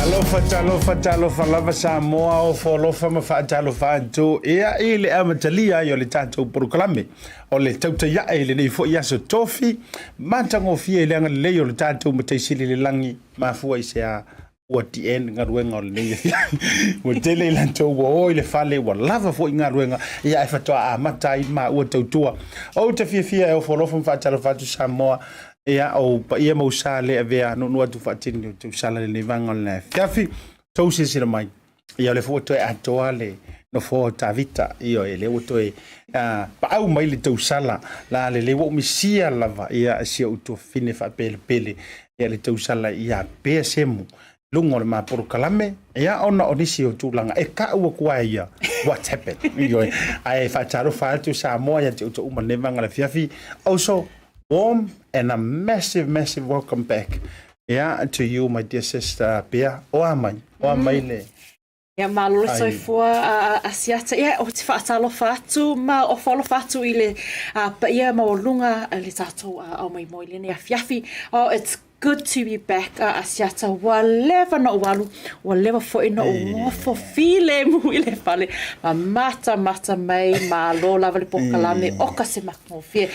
Talofa, talofa, talofa lava Samoa o folofa ma faatalofa atu ia i le amatalia ai o le tatou polokalame o le tautaiae i lenei foi aso tofi matagofie i le agalelei o le tatou Matai Sili i le lagi mafua i se a ua the end galuega o lenei afiafi. Ua tele i latou ua o i le fale, ua lava foi galuega, ia ae faatoa amata ai maua tautua. Ou te fiafia e ofo alofa ma faatalofa atu Samoa, ia ou paia ma ou sa le avea nuunuu atu faatini o tausala i lenei vaega o lenei afiafi. Tou silasila mai, ia o lea foi ua toe atoa le nofoa o Tavita, ioe, lea ua toe paau mai le tausala la lelei ua ou misia lava ia si ou tuafafine faapelepele ia le tausala ia Pea Semu luga o le ma polokalame ia ona o nisi o tulaga e ka'u atu ai ia what happened ioe ae faatalofa atu Samoa ia te outou uma lenei vaega o le afiafi. Also warm and a massive massive welcome back yeah to you my dear sister Pea. O a mai o a mai le Ia malo le soifua a Asiata. Ia ou te faatalofa atu ma ofo alofa atu i le paia maualuga i le tatou ao maimoa i lenei afiafi. Oh, it's good to be back a Asiata. Ua leva na ou alu, ua leva foi na ou nofo filemu i le fale ma matamata mai, malo lava le polokalame oka se matagofie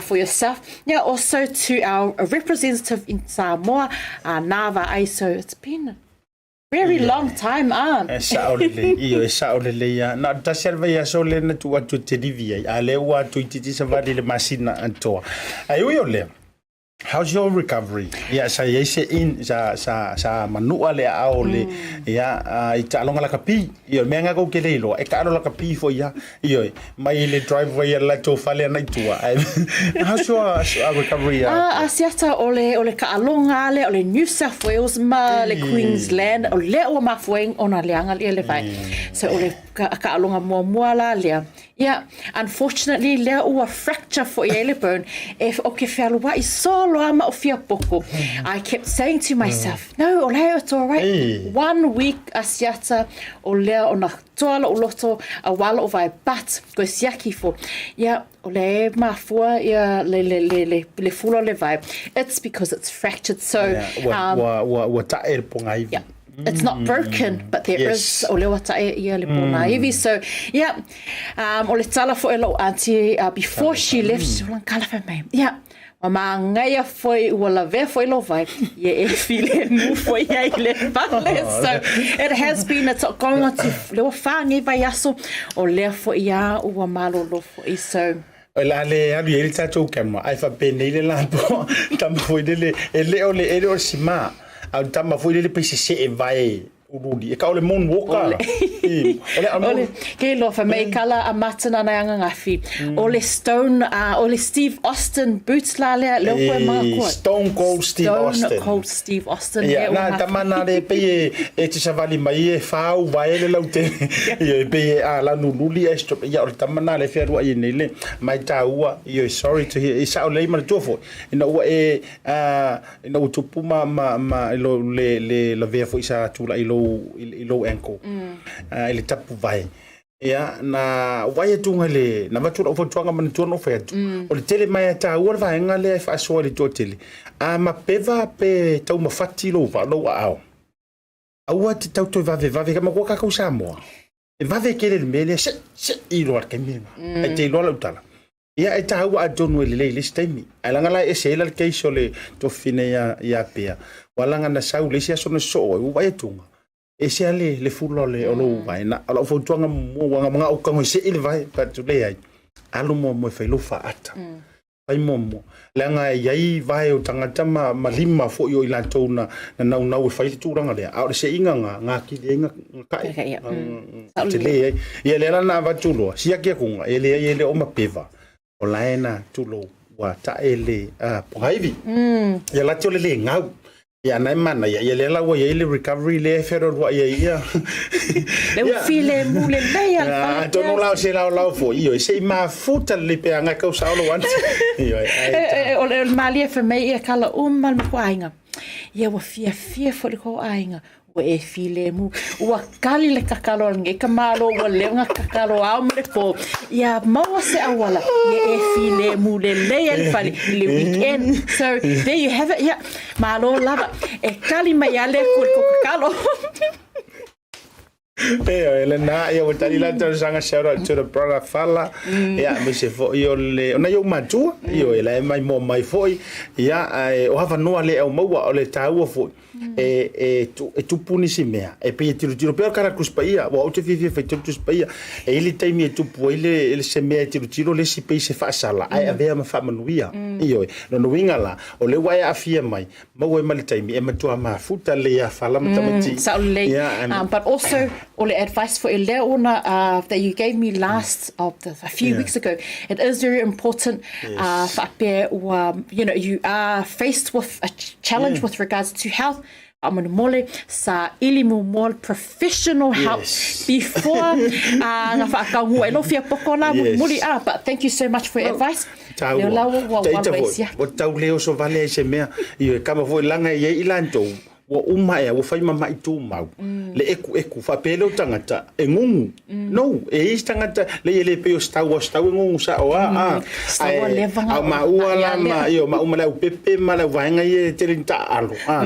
for yourself. Yeah, also to our representative in Samoa, Nā Vaai. So it's been Very long time, ah. E sao lelei, ioe, e sao lelei lava. Na o le tasi lava le vaiaso lea na tuu atu e te livi ai, a o lea ua toeitiiti savali i le masina atoa. Ae ui o lea, how's your recovery? Ia, sa i ai se in, sa, sa, sa manua le aao o le, ia, i taaloga lakapi. Ioe, mea nga kou te le iloa, e taalo lakapi foi ia. Ioe, mai le driveway a le latou fale ana i tua. Ae, how's your recovery? A Asiata, o le, o le taaloga lea o le New South Wales ma le Queensland, o lea ua mafua ai ona leaga le vae. So o le taaloga muamua la lea. Ia, unfortunately lea ua fracture foi ai le bone e o ke fealuai solo a ma o fia poko. I kept saying to myself, no, o lea it's all right. One week asiata o lea ona toa lo'u loto auā lo'u vae but koe siaki ifo, ia, o lea e mafua ia le, le, le, le, le fula o le vae. It's because it's fractured. So, Yeah, ua, ua, ua, ua ta'e le pogaiwi. Yeah. It's not broken, but there is, o lea ua ta'e ia le pogaiwi. So, yeah, um, o le tala foi a lo'u aunty before she left, she was like, fai mai, yeah, Ua māngaia foi, ua lavea foi lou vae, ia e filemu foi ai le fale. So, it has been, it's going on to, le ua whā nei vaiaso, o lea foi a ua malolo foi. So, O le a le alu i ai le tatou camera, ae faapenei le lapoa, tama foi lele, e le o le, e le o le sima, a o le tama foi lele pei se see vae Ululi. E ka o le moonwalker. Ole. O le, ole, ke loa fa mei kala a Martin ana anga ngafi. O le Stone, o le Steve Austin boots la lea, leo koe mga koa. Stone Cold Steve Stone Austin. Cold Steve Austin. Ia, na tama na le pei e, e te savali mai e whau vae le lau te. Ia, e pei e a lanu luli e stop. Ia, o le tama na le whenua i nei le. Mai tā ua, ia, sorry to hear. E sao lei mana tua foi. Ina ua e, ina ua tupu ma, ma, ma, i lo, le, le lavea foi sa tula'i i lou, i lou ankle. I le tapu vae. Ia, na wai atu ngai le, na avatu lau fautuaga manatua na ou fai atu. O le tele mai a tāua le vaega lea e faasoa i le toatele. A mapeva pe taumafati lou va, lou aao. Aua te tau toe vavevave, ka matua kākou Samoa. E vave kele le mea lea, se, se, i loa le taimi lena. Ai te iloa lau tala. Ia, e tāua atonu e lelei i le isi taimi. Ae leaga la e ese ai la le case o le tofine ia, ia Pea. Ua laga na sau le isi aso na sosoo ai, ua vaai atuga. Ese lava le, le fula o le, o lou vae. Na, o lau fautuaga muamua, ua manao ou tago e sei le vae, fai atu, leai, alu muamua e fai lou faata. Fai muamua. Leaga e i ai vae o tagata ma, ma lima foi o i latou na, na naunau e fai le tulaga lea, a o le seiga ga, gatili ai ga, gakae, ga, tele ai. Ia lea la na avatu loa, siaki akuga, e leai e le o mapeva, o la e na tulou, ua tae le, a, pogaiwi. Ia lati o le le gau. Ia na e manaia, ia lea la ua i ai le recovery lea e fealualuai ai ia. Le ua filemu lelei a le fale. Atonu la o se laolao foi, ioe, se i mafuta lelei pe a agai kau sao lou aunty. Ioe, ai ta. O le malie fai mai ia kala uma le matou aiga. Ia ua fiafia foi le kou aiga. Ua e filemu. Ua kali le kakalo a lenei ka malo, ua leva ona kakalo ao ma le po. Ia maua se auala, ia e filemu lelei ai le fale i le weekend. So, there you have it. Ia, malo lava. E kali mai lava le Atua i le kou kakalo. Ioe, lena, ia ua tali la talosaga, shout out to the brother Fala, ia, aemaise foi o le, o nai ou matua, ioe, la e maimoa mai foi, ia, ae o avanoa le au maua, o le taua foi, e, e, e tupu nisi mea, e pei e tilotilo pea o le kala Tusi Paia, aua ou te fiafia e faitau Tusi Paia, e i ai le taimi e tupu ai le, le se mea e tilotilo le isi pei se faasala, ae avea ma faamanuia. Ioe, lona uiga la, o lea ua e aafia mai, maua ai ma le taimi e matua mafuta lelei ia Fala ma tamaiti. Sao lelei. Yeah, but also, o le advice foi lea ona that you gave me last, oh, the, a few weeks ago, it is very important faapea ua, you know, you are faced with a challenge with regards to health, faamolemole, saili muamua le professional help before na faataunuu ai lou fia poko la mulimuli. Ah, but thank you so much for your advice. Lea la ua ua ua ai siaki. Ua tau le oso vale ai se mea. Ioe, kama foi laga e i ai i latou, ua uma ea, ua fai ma maʻi tumau, le ekueku, faapea lea o tagata, e gugu. No, e i ai se tagata, leai e le pei o se tau, o se tau e gugu sao a, a. Ae, a o maua la ma, ioe, maua ma le aupepe ma le auvaega ia e tele ni taaalo, a.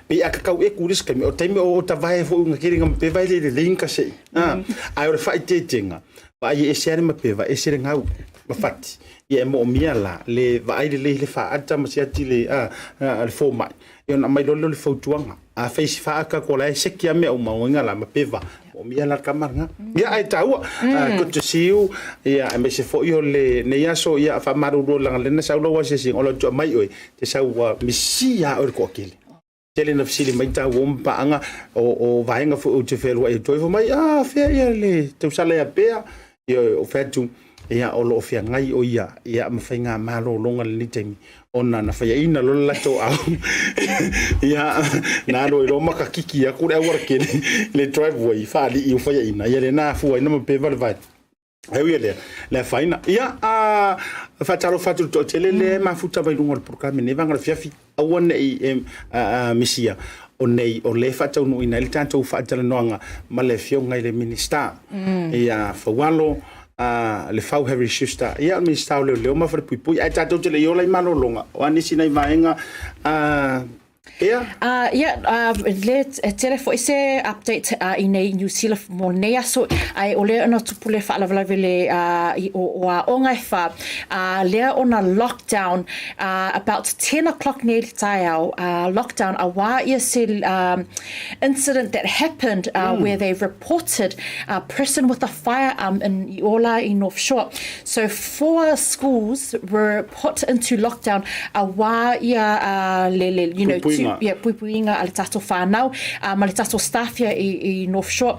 Pei a kakau eku i le isi taimi, o taimi o tavae foi una kele nga mapeva e le lelei ni kasei, a. Ae o le faaeteetega, vaai e ese lava le mapeva, ese le gau ma fati. Ia e moomia la le vaai lelei le faata ma siati le, a, le fomai. Ia ona aumai loa lea o le fautuaga. A fai si faata ko la e seki a mea uma uiga la mapeva. Moomia la le tama lena. Ia ae taua. Good to see you. Ia aemaise foi o lenei aso ia faamalulu leaga lena sau lau asiasiga o le atu aumai oe te sau ua misia oe le toatele. Tele na fesili mai taua ma paaga o vaega foi ou te fealuai atu ai fai mai, ah fea ia le tausala ia Pea. Ia ou fai atu, ia o lo o feagai o ia ia ma faiga malologa i lenei taimi ona na faiaina loa le latou au ia na alu ai loa makakiki aku le auala tele le driveway faalii o faiaina ia lena afua ai na mapeva le vae. Ae ui lea, le afaina. Ia, a faatalofa atu i le toatele lea e mafuta mai luga o le polokalame nei vaega o le afiafi. Aua ne i e misia, o nei o lea e faataunuuina ai le tatou faatalanoaga ma le Afioga i le Minisita ia Faualo Lefau Harry Schuster, ia o le Minisita o Leoleo ma Falepuipui. Ae tatou te le i ola i malologa, o a nisi nai vaega Ea? Ia, le e tele foi se update i nei New Zealand mo nei aso, ae o lea ona tupu le faalavelave le i o, o aoga e wha, lea ona lockdown about 10 o'clock nei le taeao, lockdown a wā ia se incident that happened where they reported a person with a firearm in i Ola i North Shore. So four schools were put into lockdown a wā ia a le, le, you know, Puipuiga. tu, yeah, puipuiga a le tatou whānau ma le tatou staff ia i, i North Shore.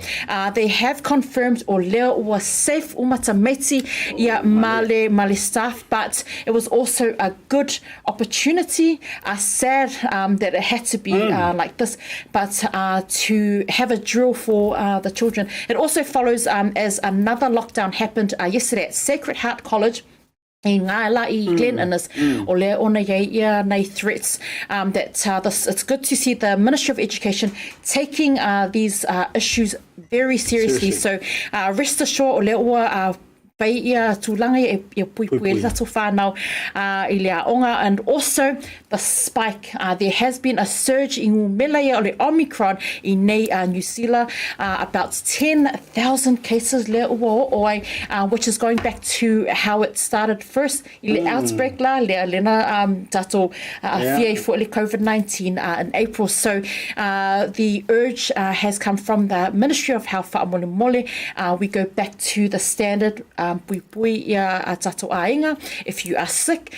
They have confirmed o lea ua safe uma tamaiti ia ma le, ma le staff but it was also a good opportunity, sad that it had to be like this, but to have a drill for the children. It also follows as another lockdown happened yesterday at Sacred Heart College i ngā la i Glen Innes, o lea ona iai ia nei threats that this, it's good to see the Ministry of Education taking these issues very seriously. So rest assured, o lea ua Pai ia tūlanga ia e puipui e le tatou whānau i le aonga and also the spike there has been a surge i ngūmela ia o le Omicron i nei New Zealand about 10,000 cases lea ua oo ai which is going back to how it started first i le outbreak la lea lena tatou awhia i fo le COVID-19 in April so the urge has come from the Ministry of Health whaamolemole we go back to the standard puipui ia a tatou āinga. If you are sick,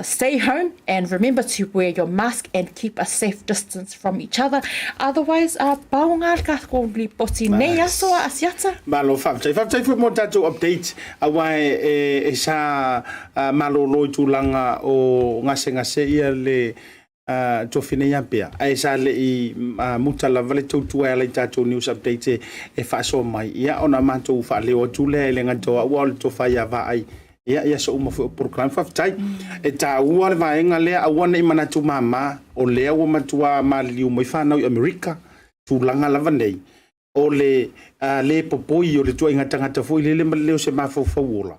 stay home and remember to wear your mask and keep a safe distance from each other. Otherwise, paonga ka ko lipoti nei aso a Asiata. Malo, faafetai. Faafetai foi mo tatou update, aua e, e sa malolo i tulaga o gasegase ia le tofi nei pea, ae sa le i muta lava le tautua e ala i tatou news update e faasoa mai, ia ona matou faaleo atu lea e le gata o au a o le tofa ia Vaai, ia i aso uma foi o polokalame. Faafetai. E taua le vaega lea, aua ne i manatu mama, o lea ua matua maliliu mai fanau i Amerika, tulaga lava nei, o le le popoi o le tuaiga tagata foi lele ma le leo o se mafaufau ola,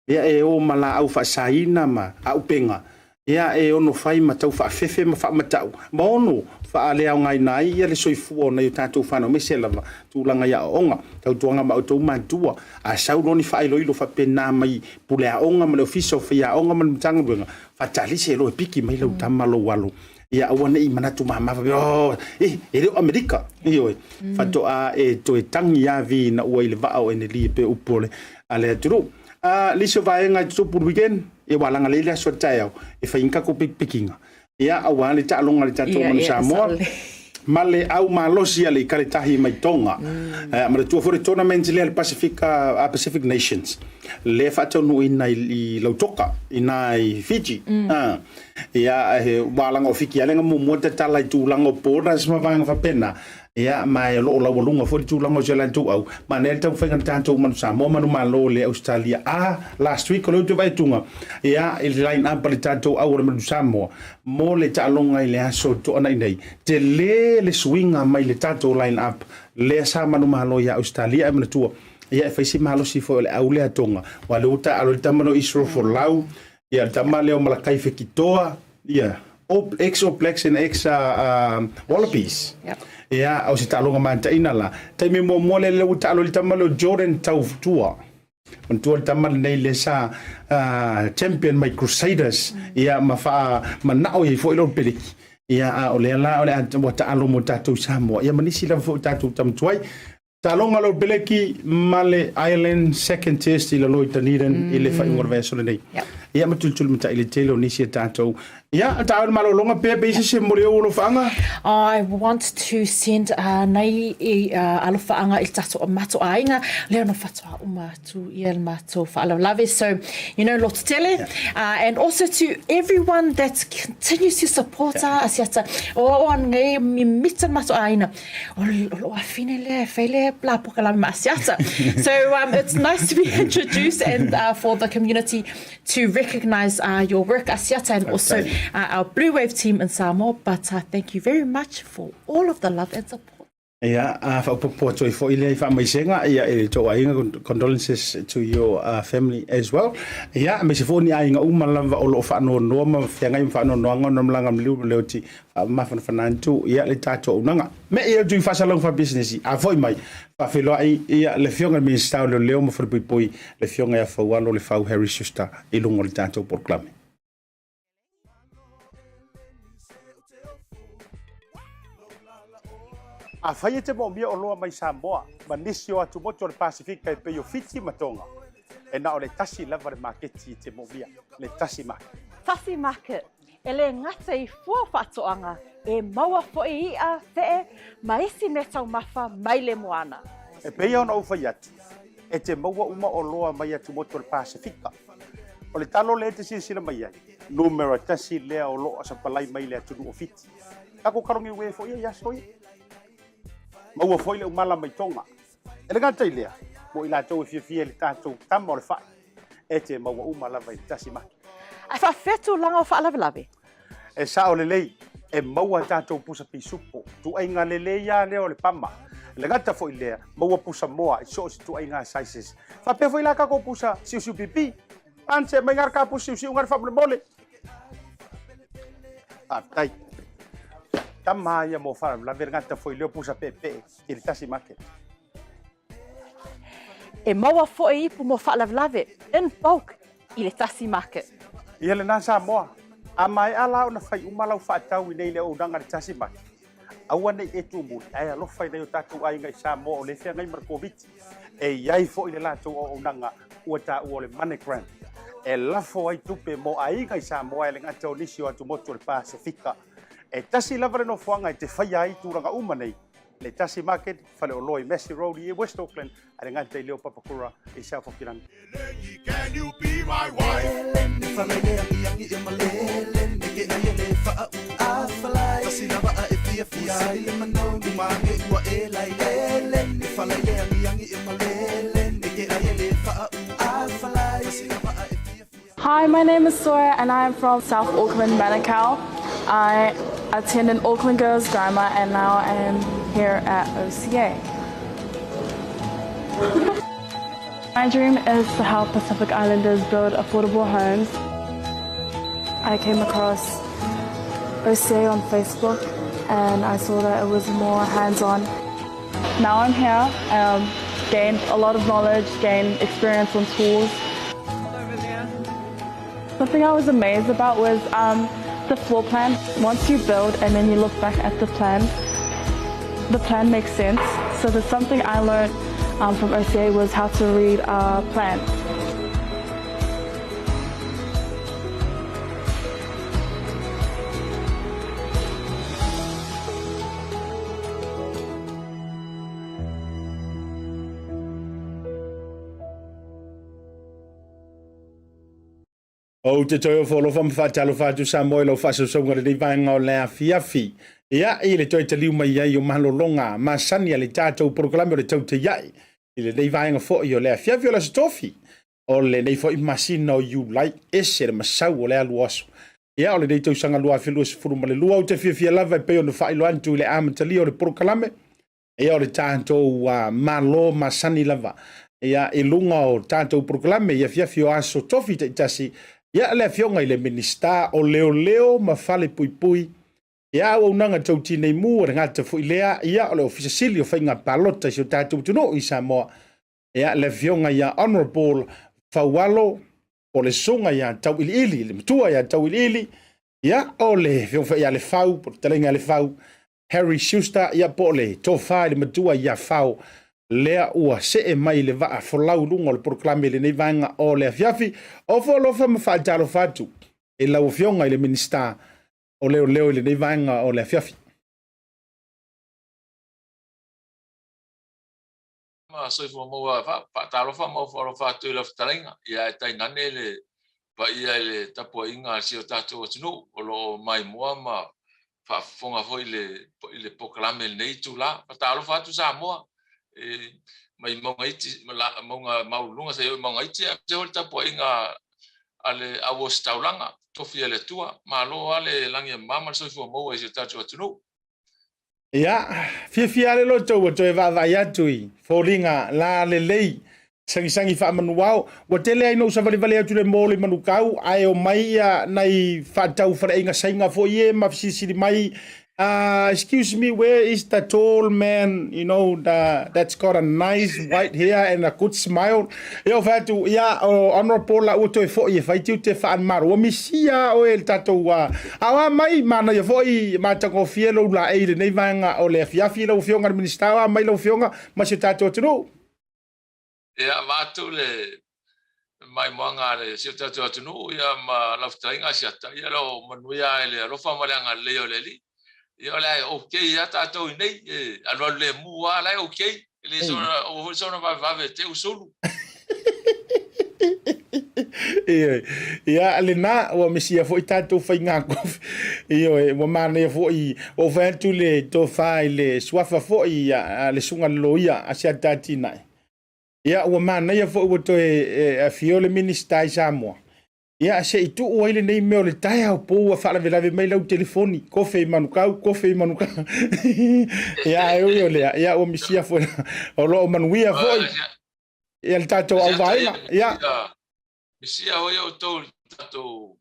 ia e o ma laau faasaina ma auupega, ia e ono fai ma tau faafefe ma faamatau, ma ono faaleaogaina ai ia le soifua o nai o tatou fanau, aemaise lava tulaga i aoaoga. Tautuaga ma outou matua, a sau loa ni faailoilo faapena mai pule aoga ma le ofisa o faiaoga ma le Matagaluega, faatalise loa e piki mai lau tama lou alo, ia aua ne i manatu mama faapea, oh, e le o Amerika, ioe, faatoa e toe tagi avi ina ua i le vaa o Eneli e pei o upu o le a le atunuu. A nisi o vaega e tutupu i le weekend, ia ua laga lelei le aso a le taeao e fai ai ni tatou pikipikiga, ia aua le taaloga a le tatou Manu Samoa ma le au malosi a le Ikaletahi mai Tonga. Manatua foi le tournament lea le Pacific, Pacific Nations lea e faataunuuina i Lautoka ina i Fiji. Ia, ua laga o Fiki lava lea na muamua tatala i tulaga o borders ma vaega faapena. Ia, ma o lo o laualuga foi le tulaga o si o latou au. Manaia le taumafaiga a le tatou Manu Samoa, Manu Malo le Ausetalia. A, last week o lea ou te vaai atuga, ia, i le line up a le tatou au o le Manu Samoa mo le taaloga i le aso Toanai nei. Tele le suiga mai le tatou line up lea sa Manu Malo ia Ausetalia, ae manatua, ia, e fai si malosi foi o le au lea Tonga. Aua o lea ua taaalo ai le tama lea o Israel Folau, ia, le tama lea o Malakai Fekitoa, ia, All, ex All Blacks and ex Wallabies. Yep. Ia, o se taaloga mataina la. Taimi muamua lea lea ua taalo i le tama lea o Jordan Tautua. Manatua le tama lenei lea sa champion mai Crusaders, ia, ma faa manao ai foi lou peleki. Ia, a o lea la o le a ua taalo mo tatou Samoa. Ia, ma nisi lava foi o tatou tama tuai. Taaloga lou peleki ma le Ireland second test i lalo i Dunedin i le faaiuga o le vaiaso lenei. Yep. Ia ma tulituli matai le tele o nisi a tatou. Ia, ta au le malologa pea pe i se se mo le ou alofaaga. I want to send uh, nei i uh, alofaaga i le tatou matou aiga, lea ona faatoa uma atu ia le matou faalavelave. So, you know, loto tele. Yeah. And also to everyone that continues to support yeah. Asiata. O o an ngai mimita le matou aiga. O lo afine lea e fai le la pokalame ma Asiata. So it's nice to be introduced and for the community to recognise uh, your work, Asiata, and also uh, our Blue Wave team in Samoa. But thank you very much for all of the love and support. Ia, a faaopoopo atu ai foi lea i faamaisega ia i le tou aiga, condolences to your family as well. Ia, aemaise foi ni aiga uma lava o lo o faanoanoa ma feagai ma faanoanoaga ona malaga maliu ma leoti faamafanafana atu ia le tatou auaunaga. Me i atu i faasalalauga faapisinisi, a foi mai, faafeiloai ia le Afioga i le Minisita o Leoleo ma Falepuipui, le Afioga ia Faualo Lefau Harry Schuster i luga o le tatou polokalame. Afai e te moomia oloa mai Samoa ma nisi o atumotu o le Pasifika e pei o Fiti ma Tonga, e na o le tasi lava le maketi e te moomia, le Tasi Market. Tasi Market, E le gata i fua faatoaga, e maua foi iʻa, feʻe, ma isi mea taumafa mai le moana. E pei ona ou fai atu, e te maua uma oloa mai atumotu o le Pasefika. O le talo lea e te silasila mai ai, numera tasi lea o lo o sapalai mai le atunuu o Fiti. Takou kalogi uē foi ia i aso ia. Maua foi le umala mai Tonga. E le gata i lea, mo i latou e fiafia i le tatou tama o le fai, e te maua uma lava i le tasi maki. Ae faafefea tulaga o faalavelave? E sao lelei, e maua tatou pusa pisupo, tuaiga lelei a lea o le pama. E le gata foi lea, maua pusa moa i so o se tuaiga sizes. Faapea foi la tatou pusa siusiu pipi. Ance, mai ngara ka pusa siusiu ngara faamolemole. Faafetai. Tama ia mo faalavelave le gata foi lea o pusa peepee i le tasi market. E maua foi ipu mo faalavelave in bulk i le tasi market. Ia lena Samoa, a maea la ona fai uma lau faatau i nei le auaunaga i le tasi market, aua nei e tumuli ae alofa i nai o tatou aiga i Samoa o lea e feagai ma le Koviti. E i ai foi le latou auaunaga ua taua o le MoneyGram e lafo ai tupe mo aiga i Samoa e le gata o nisi o atumotu o le Pasefika. E tasi lava le nofoaga e te faia ai tulaga uma nei, le Tasi Market, faleoloa i Massey Road i West Auckland, a le gata i leo Papakura i South Hokiland. Hi, my name is Sawyer and I am from South Auckland, Manukau. I attended Auckland Girls Grammar and now I am here at OCA. My dream is to help Pacific Islanders build affordable homes. I came across OCA on Facebook and I saw that it was more hands-on. Now I'm here, um, gained a lot of knowledge, gained experience on tools. Something I was amazed about was um, the floor plan. Once you build and then you look back at the plan, the plan makes sense. So there's something I learned um, from OCA was how to read a plan. Ou te toe ofo alofa ma faatalofa atu Samoa i lau faasausauga i lenei vaega o le afiafi. Ia, i le toe taliu mai ai o malologa masani a le tatou polokalame o le Tautaia'i i lenei vaega foi o le afiafi o le Aso Tofi o lenei foi masina o Iulai, ese le masau o le alu o aso. Ia, o lenei tausaga 2022, ou te fiafia lava e pei ona faailoa atu i le amatalia o le polokalame, Ia o le tatou Malo masani lava ia i luga o tatou polokalame i afiafi o aso tofi taitasi ia le afioga i le Minisita o Leoleo ma Falepuipui ia auaunaga tau tinei mu o le gata foi lea ia o le Ofisa Sili o Faiga Palota i si o tatou atunuu i Samoa ia le afioga ia Honourable Faualo o le susuga ia Tauiliili le matua ia Tauiliili ia o le afioga foi ia Lefau po o le fetalaiga ia Lefau Harry Schuster, ia po o le tofa i le matua ia Fao, lea ua see mai le vaa folau i luga o le polokalame i lenei vaega o le afiafi. Ofo alofa ma faatalofa atu i lau Afioga i le Minisita. o leoleo i lenei vaega o le afiafi. Ma soifua maua faatalofa ma ofo alofa atu i lau fetalaiga, ia ae tainane le paia i le tapuaiga a si o tatou atunuu o lo o maimoa ma faafofoga foi i le polokalame i lenei itula. Faatalofa atu Samoa mai mauga iti, mauga maualuluga seia oo i mauga iti, aemaise foi le tapuaiga a le au ositaulaga, tofi a le Atua. Malo lava le lagi e mama ma le soifua maua i si o tatou atunuu. Ia, fiafia lava le loto ua toe vaavaai atu i foliga lalelei, sagisagi faamanuao. Ua tele ai ina ou savalivali atu i le mall i Manukau, ae omai ia nai faatau faleaiga Saina foi ia ma fesilisili mai, Excuse me, where is the tall man, you know, the, that's got a nice white hair and a good smile? Ia, ou fai atu, ia, o Honorable la ua toe foi e fai tiute faale-Malo. Ua misia oe i le tatou, a o a mai, manaia foi, matagofie lou laei i lenei vaega o le afiafi lau Afioga i le Minisita, o a mai lau Afioga ma si o tatou atunuu. Ia, vaeatu le maimoaga a le si o tatou atunuu ia ma lau fetalaiga Asiata, ia lo manuia i le alofa ma le agalelei o le Alii. Ia o le a ok lava tatou i nei, e alualu lemu lava, la e ok. E le soona, aua foi soona vavevave te u sulu. Ioe. Ia, lena, ua misia foi tatou faiga kofi. Ioe, ua manaia foi, ua ou fai atu le tofa i le suafa foi a le susuga i le loia a Siata Atinae. Ia, ua manaia foi ua toe afio le Minisita i Samoa. Ia, se i tuu ai lenei mea o le taeao pou ua faalavelave mai lau telefoni, kofe i Manukau, kofe i Manukau. Ia, ae ui o lea, ia, ua misia foi, o lo o manuia foi ia le tatou auvaega. Ia. Misia foi outou i le tatou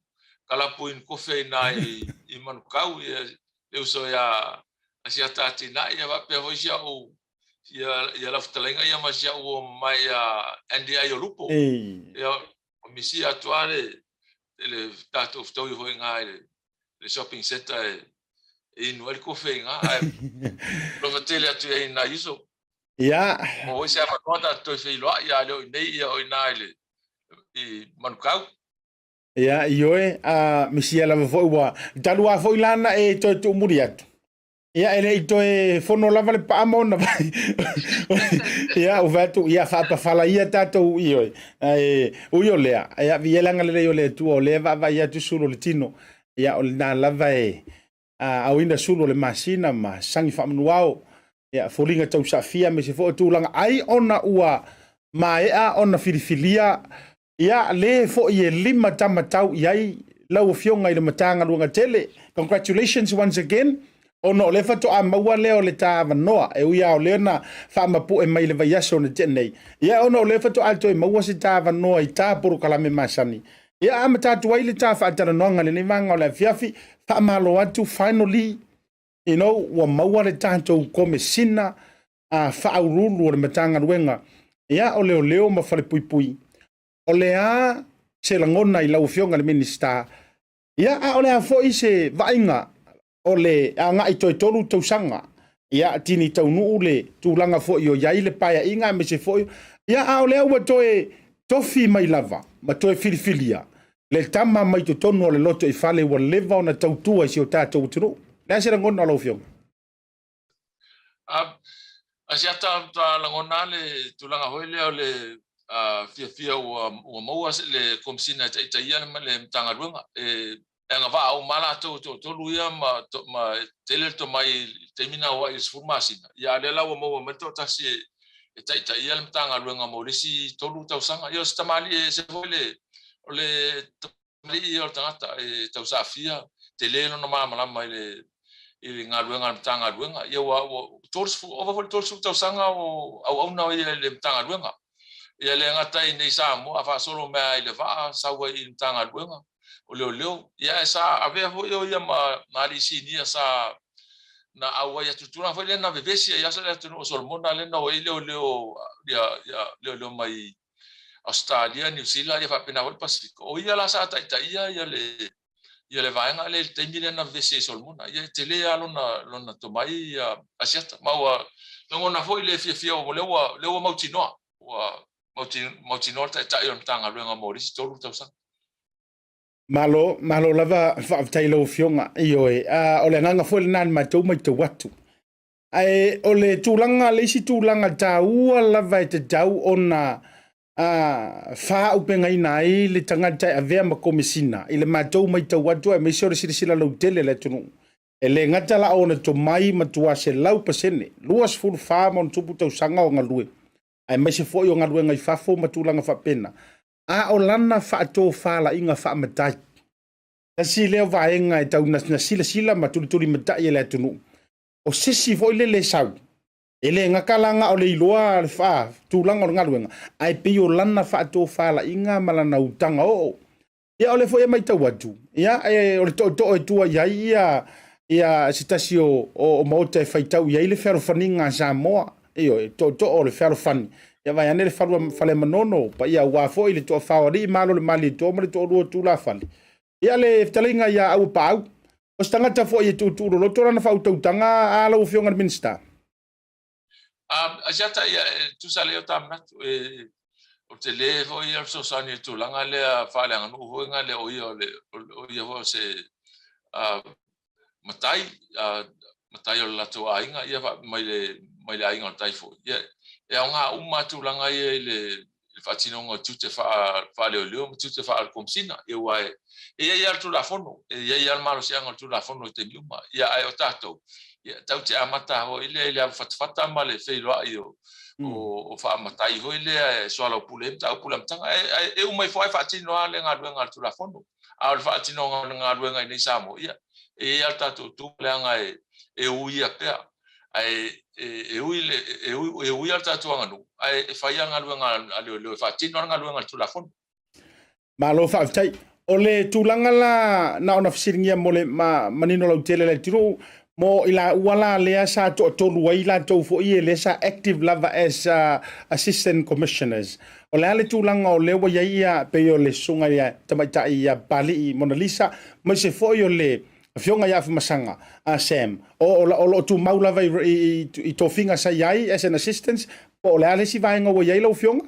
kalapu inu kofe i ina i Manukau, ia le uso ia Asiata Atinae, ia faapea foi si au ia lau fetalaiga ia ma si au uo mamae ia Andy Aiolupo. Ia misia atu lava le tatou fetaui foi i ina i le shopping centre e inu ai le kofe i ina, ae alofa tele atu i ai i nai uso. Ia. Maua foi se avanoa tatou toe feiloai, a le o i inei, ia o i ina i Manukau. Ia, ioe, a misia lava foi ua talu lava foi la na e toe tuumuli atu. Ia, e le i toe fono lava le paa ma ona vai. Ia, ua fai atu, ia faapafala ia tatou, ioe. Ae, ui o lea, ia, viia le agalelei o le Atua, o lea e vaavaai atu sulu o le tino. Ia, o lena lava e aoina sulu o le masina ma sagi faamanuao, ia, foliga tausaafia, aemaise foi o tulaga ai ona ua maea ona filifilia Ia, le foi e limatamatau i ai lau Afioga i le Matagaluega tele. Congratulations once again, ona o lea faatoa maua lea o le ta avanoa, e ui lava o lea na faamapue mai i le vaiaso na tea nei, ia ona o lea faatoa toe maua se ta avanoa i ta polokalame masani. Ia, amata atu ai le ta faatalanoaga i lenei vaega o le afiafi, faamalo atu, finally, you know, ua maua le tatou Komesina Faauluulu o le Matagaluega ia o Leoleo ma Falepuipui. O le a se lagona i lau Afioga i le Minisita, ia a o le a foi se vaaiga o le agai toe 3 tausaga, ia tini taunuu le tulaga foi o i ai le paeaiga aemaise foi, ia a o lea ua toe tofi mai lava ma toe filifilia le tama mai totonu o le lotoifale ua leva ona tautua i si o tatou atunuu. O le a se lagona o lau Afioga? Asiata matua lagona le tulaga foi lea o le fiafia ua maua le Komesina e taitaia le Matagaluega. E agavaa uma lava latou e toatolu ia ma tele le tomai i le taimi na o ai i le 10 masina. Ia a o lea la ua maua mai le toatasi e taitaia le Matagaluega mo le isi 3 tausaga. Ia o se tamalii e ese foi le, o le tamalii ia o le tagata e tausaafia, tele lona malamalama i le i le galuega a le Matagaluega. Ia ua 30, ova foi le 30 tausaga o auauna o ia i le Matagaluega. Ia le gata i nei Samoa, a faasolo mai lava i le vaa, sau ai i le Matagaluega o Leoleo. Ia ae sa avea foi o ia ma alii sinia sa na auai atu i tulaga foi lea na vevesi ai le atunuu o Solomona lea na o ai leoleo, ia, ia, leoleo mai Ausetalia, Niu Sila, ia faapena foi le Pasefika. O ia la sa taitaia ia le ia le vaega lea i le taimi lea na vevesi ai Solomona. Ia e tele lava lona, lona tomai ia Asiata. Ma ua lagona foi le fiafia o lea ua, lea ua mautinoa, ua mautinoa le taitai o le Matagaluega mo le isi 3 tausaga. Malo, malo lava faafetai i lau Afioga. Ioe, o le agaga foi lena i le matou matau atu. Ae o le tulaga, le isi tulaga taua lava e tatau ona faaaupegaina ai le tagata e avea ma Komesina i le matou matau atu aemaise o le silasila lautele a le atunuu, e le gata la o ona tomai matua 100%, 24 ma ona tupu tausaga o galue, aemaise foi o galuega i fafo ma tulaga faapena, a o lana faatofalaiga faamatai. Tasi lea vaega e tau na silasila ma tulitulimatai e le atunuu, o se isi foi lele e sau, e le gata la na o le iloa le tulaga o le galuega, ae pei o lana faatofalaiga ma lana utaga oo. Ia o lea foi e matau atu, ia o le tootoo e tua i ai ia se tasi o maota e faitau i ai le fealofaniga a Samoa. Ioe, tootoo o le fealofani. Ia vaeane le fale Manono, paia aua foi le toafa o alii ma alo o le Malietoa ma le toalua o Tulafale. Ia le fetalaiga ia Auapaau, o se tagata foi e tuutuu loloto lana faautautaga a lau Afioga i le Minisita. Asiata, ia, e tusa lea o ta manatu, e, o te le foi ia fesoasoani i le tulaga lea faaleaganuu foi na le o ia o le, o ia foi o se matai, matai o le latou aiga, ia mai le, mai le aiga o le tai foi. Ia, e aoga uma tulaga ia i le faatinoga o tiute faaleoleo ma tiute faale-Komesina. Ia aua e i ai lava le Tulafono, e i ai lava le malosiaga o le Tulafono i taimi uma. Ia ae o tatou, ia tatou te amata foi lea i le avafatafata ma le feiloai o o faamatai foi lea e soalaupule ai mataupu i le amataga. E uma ifo lava e faatino lava le galuega a le Tulafono. A o le faatinoga o le galuega i inei i Samoa, ia e i ai lava le tatou tu leaga e uia pea. Ae e ui le e ui e ui le tatou aganuu ae e fai lava galuega a leoleo e faatino lava le galuega a le Tulafono. Malo faafetai. O le tulaga la na ona fesiligia mo le manino lautele o le atunuu mo i laua la lea sa toatolu ai latou foi lea sa active lava as assistant commissioners. O le a le tulaga o lea ua i ai ia pei o le susuga ia Tamaitai ia Papalii Monalisa aemaise foi o le Afioga ia Afamasaga a Sam, o lo o tumau lava i tofiga sa i ai as an assistant, po o le a le isi vaega ua i ai lau Afioga?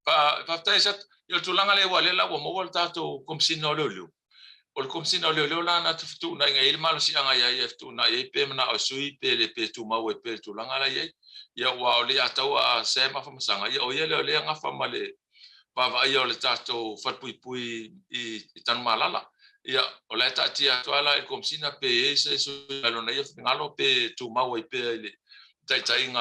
Faafetai Asiata. Ia o le tulaga lea aua o lea la ua maua le tatou Komesina o Leoleo. O le Komesina o Leoleo la na te fetuunaiga e i ai le malosiaga ia ia e fetuunai ai pe manao e sui pe le pe tumau ai pea i le tulaga la e i ai. Ia aua o le ia tau a Sam Afamasaga, ia o ia lea o lea e gafa ma le vaavaaia o le tatou falepuipui i Tanumalala. Ia, o la e taatia atu lava la i le Komesina pe i ai se suiga i lona ia finagalo pe tumau ai pea i le taitaiga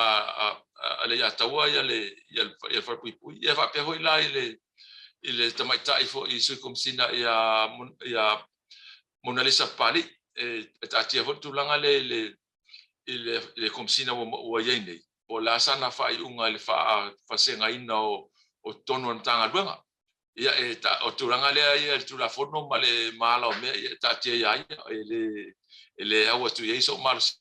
a le Iataua ia le falepuipui. Ia faapea foi la i le tamaitai foi Sui Komesina ia Monalisa Papalii, e taatia foi le tulaga lea i le Komesina ua i ai nei, po o le a sana faaiuga i le faafasegaina o totonu o le Matagaluega. Ia, e ta, o tulaga lea ia i le Tulafono ma le maala o mea, ia e taatia ia ia, e le au atu i ai sou malosi.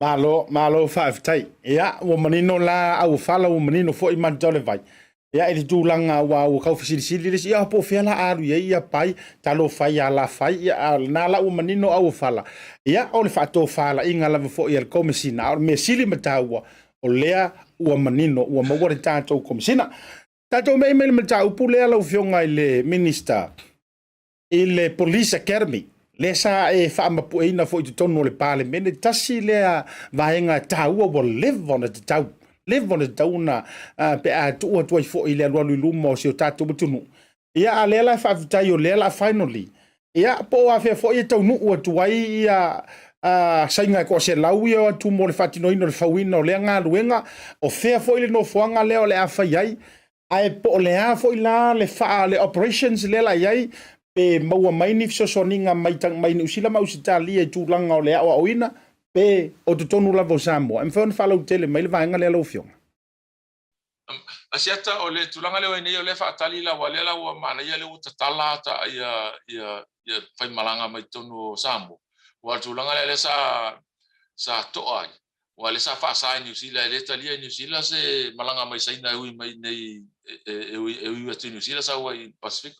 Malo, malo faafetai. Ia, ua manino la auofala, ua manino foi Manutau le Vai. Ia, i le tulaga ua tau fesilisili le isi, ia po o fea la alu i ai ia pai, talofa ia la fai, ia a o lena la ua manino auofala. Ia, o le faatofalaiga lava foi a le Komesina, a o le mea sili ma taua, o lea ua manino, ua maua le tatou Komesina. Tatou me'i mai le mataupu lea lau Afioga i le Minisita, i le Police Academy, lea sa e faamapueina foi i totonu o le Palemene, tasi lea vaega taua ua leva ona tatau, leva ona tatau ona pe a tuu atu ai foi i le alualu i luma o si o tatou atunuu. Ia, a lea la e faafetai o lea la finally, ia, po o afea foi e taunuu atu ai ia saina e toaselau ia atu mo le faatinoina o le fauina o lea galuega, o fea foi le nofoaga lea o le a fai ai, ae po o le a foi la le faa le operations lea la i ai, pe maua mai ni fesoasoaniga mai mai Niu Sila ma Ausetalia i tulaga o le aoaoina, pe o totonu lava o Samoa. E mafai ona faalautele mai le vaega lea lau Afioga? Asiata, o le tulaga lea ua i ai nei, o lea e faatali la, aua o lea la ua manaia lea ua tatala ata ia ia ia faimalaga mai totonu o Samoa. Aua o le tulaga lea lea sa sa toa ai, aua o lea sa faasa e Niu Sila, e le talia e Niu Sila se malaga mai Saina e ui mai nei e ui e ui atu i Niu Sila sau ai i Pasifika.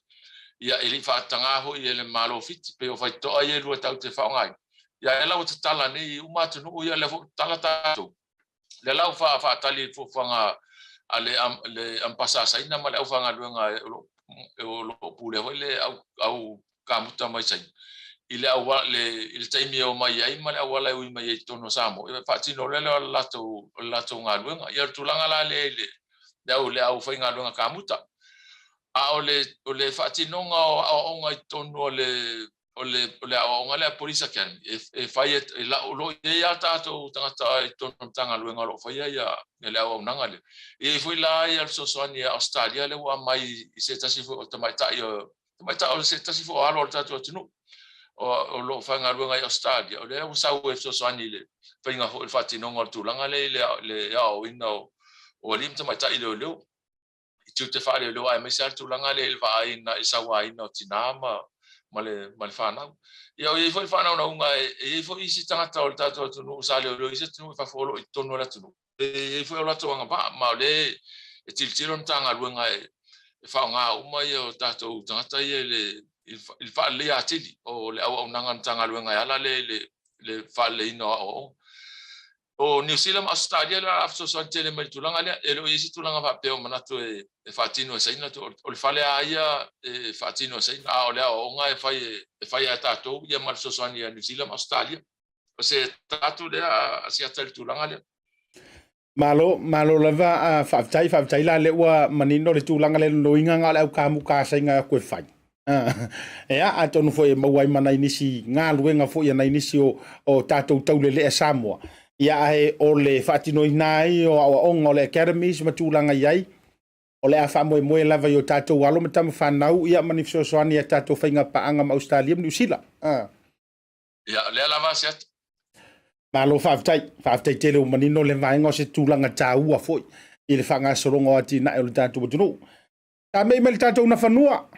Ia e le i faatagaina foi e le Malo o Fiti, pei o faitotoa ia e lua tatou te faaaogaina. Ia lea la ua tatala nei i uma atunuu, ia lea foi ua tatala tatou. Lea la ua faatali i le fuafuaga a le le Ambasa a Saina ma le aufaigaluega o lo o lo o pulea foi le au au kamuta mai Saina i le auala le i le taimi e omai ai ma le auala e ui mai ai i totonu o Samoa, e faatino loa lea o le latou o le latou galuega. Ia o le tulaga la lea i le le au le aufaigaluega kamuta. A o le o le faatinoga o aoaoga i totonu o le o le o le aoaoga lea Police Academy e, e fai e, la, o lo o i ai a tatou tagata i totonu o le Matagaluega o lo o faia ia, ia le auaunaga lea. E i ai foi la ia le fesoasoani a Ausetalia lea ua aumai i se tasi foi o tamaitai o tamaitai o se tasi foi o alo o le tatou atunuu o, o lo o faigaluega i Ausetalia, o lea ua sau e fesoasoani i le faiga foi o le faatinoga o le tulaga lea i le, le aoaoina o, o alii ma tamaitai leoleo i tiute faaleoleo aemaise lava le tulaga lea i le vaaiina i le sauaina o tinā ma ma le ma le fanau. Ia o i ai foi le faanaunauga e i ai foi isi tagata o le tatou atunuu sa leoleo i isi atunuu i fafo o lo o i totonu o le atunuu. E i ai foi o latou agavaa ma o lea e tilotilo le Matagaluega e e faaaoga uma ia o tatou tagata ia i le i le faaleleia atili o le auaunaga a le Matagaluega e ala lea i le le faaleleiina o aoaoga. O Niu Sila ma Ausetalia le a fesoasoani tele mai i le tulaga lea. E le o i ai se tulaga faapea o manatu e, e faatino e Saina. O le fale a ia e faatino e Saina, a o le aoaoga e fai e fai e tatou ia ma le fesoasoani a Niu Sila ma Ausetalia. O se tatu lea a siata i le tulaga lea. Malo, malo lava a faafetai, faafetai la lea ua manino le tulaga lea loiga na o le au kamuka a Saina aku e fai. Ea, atonu foi e maua ai ma nai nisi galuega foi a nai nisi o, o tatou taulelea Samoa. Ia ae o le faatinoina ai o aoaoga o le academies ma tulaga i ai, o le a faamoemoe lava i o tatou alo ma tama fanau, ia ma ni fesoasoani a tatou faiga paaga ma Ausetalia ma Niu Sila. Ia, o lea lava se atu. Malo faafetai, faafetai tele ua manino le vaega o se tulaga taua foi i le faagasologa o atinae o le tatou atunuu. Tamei mai le tatou Nafanua.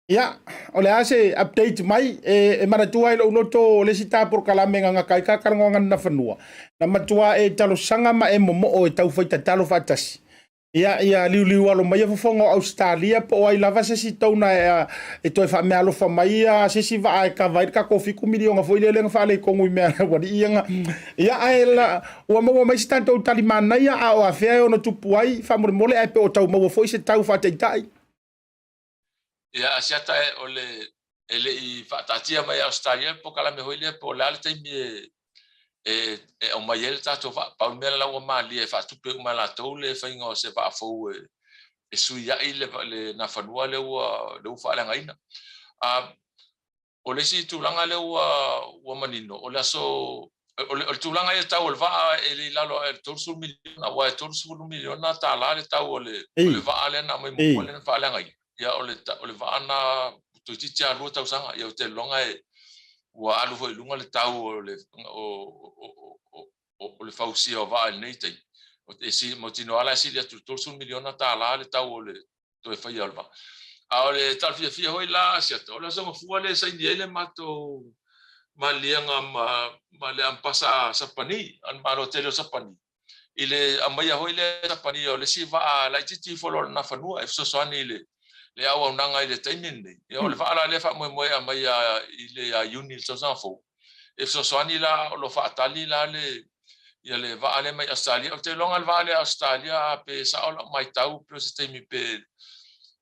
Ia, o le a se update mai e, e manatua ai lou loto o le isi ta polokalame na gata ai ta talanoaga na Nafanua. Na matua e talosaga ma e momoo e taufai tatalo faatasi. Ia, ia liuliu alo mai ia fofoga o Ausetalia po o ai lava se isi tauna e, e toe faameaalofa mai ia se isi vaa e kava ai le tatou 7 miliona foi lea na faaleitonu i mea ualii ia na. Ia, ae la, ua maua mai se tatou tali manaia a o afea e ono tupu ai faamolemole ae pe o tau maua foi se tau faataitai. Ia, Asiata e, o le, e le i faataatia mai e Ausetalia le polokalame foi lea po o le a le taimi e, e, e aumai ai le tatou vaa. Pau le mea la ua malie e faatupe uma e latou le faiga o se vaa fou e, e suiai le, le Nafanua lea ua, lea ua faaleagaina. A, O le isi tulaga lea ua, ua manino, o le aso, o le, o le tulaga ia tau o le vaa e le i lalo ae o le 30 miliona, aua e 30 miliona tala le tau o le, o le vaa lea na aumai muamua lea na faaleagaina. Ia o le, o le vaa na toeitiiti lava 2 tausaga. Ia ou te iloga e, ua alu foi i luga le tau o le, o, o, o, o, o le fausia o vaa i lenei taimi. E mautinoa la e sili atu i le 30 miliona tala le tau o le toe faia o le vaa. A o le tala fiafia foi la a Asiata, o le Aso Gafua lea e saini ai le matou maliega ma, ma le Ampasa a Sapani, a le Malo tele o Sapani, i le aumaia foi lea e Sapani o le isi vaa laitiiti ifo loa o le Nafanua e fesoasoani i le, le auaunaga i le taimi lenei. Ia, o le vaa la lea e faamoemoe e aumaia i le ia Iuni i le tausaga fou, e fesoasoani la o lo o faatali la le ia le vaa lea mai Ausetalia. Ou te iloa le vaa lea Ausetalia pe sao lau matau pe o se taimi pe